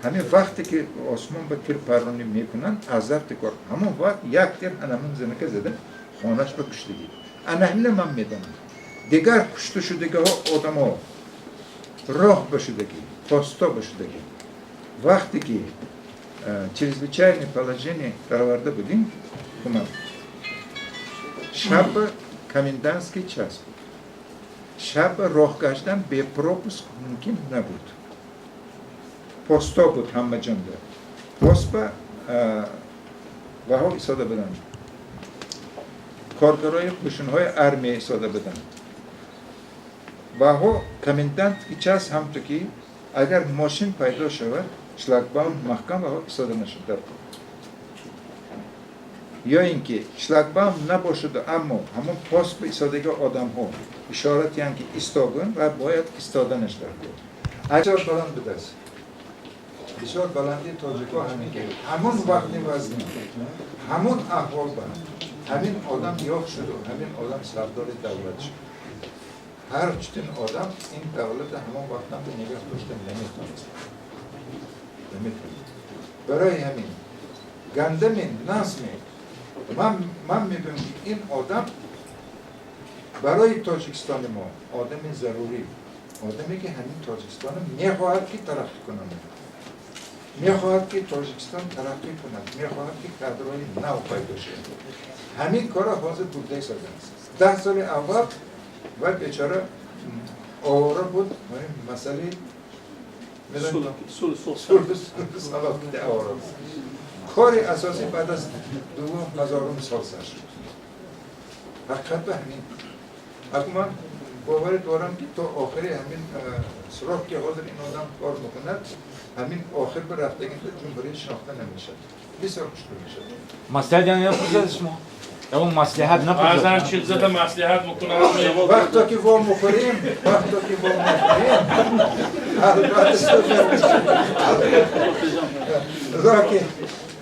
Ҳамин вақте ки осмон ба тир парронӣ мекунанд, аз зарфи кор ҳамон вақт як тир ҳамон занака зада хонаш ба куштагӣ. Ана ҳамина ман медонам. Дигар кушта шудагиҳо одамҳо роҳ ба шудагӣ, посто ба шудагӣ. Вақте ки чрезвычайное положение дароварда будем, ҳукумат шаб комендантский час буд. Шаб роҳ гаштан бе пропуск мумкин набуд. Посто буд ҳама ҷонда. Пост ба ваҳо истода буданд. Коргарои қӯшунҳои армия истода буданд. Ваҳо комендантский час ҳамту ки агар мошин пайдо шавад, шлагбаум маҳкам ваҳо истода нашуд дар кор. Ё ин ки шлагбаум набошаду, аммо ҳамон пост ба истодагии одамҳо ишора диҳанд ки истогун ва бояд истоданаш дар кор. Бисёр баланд будааст. Бисёр баландии тоҷикҳо ҳамин ки ҳамон вақти вазнин, ҳамон аҳвол ба ҳамин одам ёфт шуду, ҳамин одам сардори давлат шуд. Ҳар чунин одам ин давлата ҳамон вақтам ба нигаҳ дошта наметавонист. Барои ҳамин гандами назме ман мегӯям ки ин одам барои Тоҷикистони мо одами зарурӣ, одаме ки ҳамин Тоҷикистоно мехоҳад ки тараққӣ кунад, мехоҳад ки Тоҷикистон тараққӣ кунад, мехоҳад ки кадрҳои нав пайдо шавад. Ҳамин корро ҳозир бурда истодааст. 10 соли аввал ва бечора овора буд, масъалаи сулҳу овора буд. Кори асосӣ баъд аз 2000 сол сар шуд. Ҳақиқат ба ҳамин. Акун ман боварӣ дорам ки то охири ҳамин срок ки ҳозир ин одам кор мекунад, ҳамин охир ба рафтагӣ ҷумҳурӣ шинохта намешавад. Бисёр мушкил мешавад. Маслиҳат яъне напурсад шумо? Ягон маслиҳат напурсад? Баъзан чизата маслиҳат мекунад. Вақто ки во мехӯрем, вақто ки во мехӯрем. Албатта, суҳбат мешавад. Локин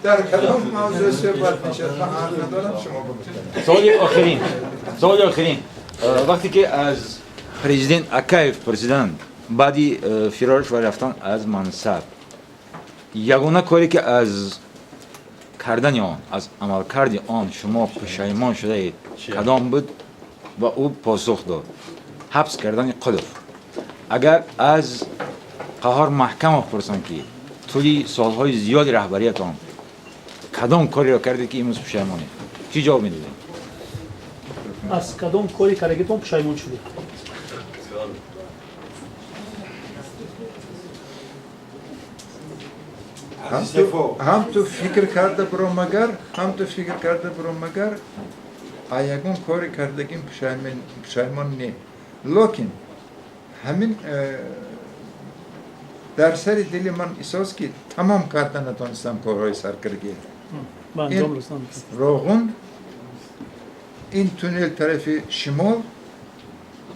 дар кадом мавзӯъ суҳбат мешавад, ман ҳақ надорам, шумо бигӯед. Саволи охирин, саволи охирин. Вақте ки аз президент Акаев пурсиданд, баъди фирораш ва рафтан аз мансаб, ягона коре ки аз кардани он, аз амалкарди он шумо пушаймон шудаед, кадом буд, ва ӯ посух дод: ҳабс кардани Қулов. Агар аз Қаҳор Маҳкамов пурсанд, ки тӯли солҳои зиёди раҳбариятон кадом кореро кардед, ки имрӯз пушаймонед, чӣ ҷавоб медодед? Аз кадом кори кардагитон пушаймон шудед? Ҳам ту фикр карда биромагар, ҳам ту фикр карда биромагар, а ягон кори кардагим пушаймон не. Локин ҳамин дар сари дили ман эҳсос, ки тамом карда натонистам корҳои саркардагӣ. Роғун, ин туннел тарафи шимол,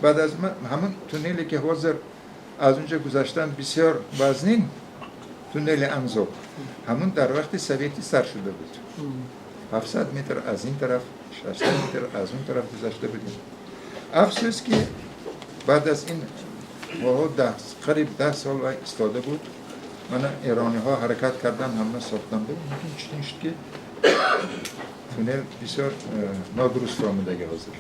баъд аз ҳамон туннеле, ки ҳозир аз унҷа гузаштан бисёр вазнин, туннели Анзоб, ҳамун дар вақти советӣ сар шуда буд. 700 метр аз ин тараф, 600 метр аз он тараф гузашта будем. Афсӯс, ки баъд аз ин қариб 10 сол вай истода буд. Мана эрониҳо ҳаракат кардан, ҳама сохтан буд. Чунин шуд, ки туннел бисёр нодуруст омадаги ҳозир.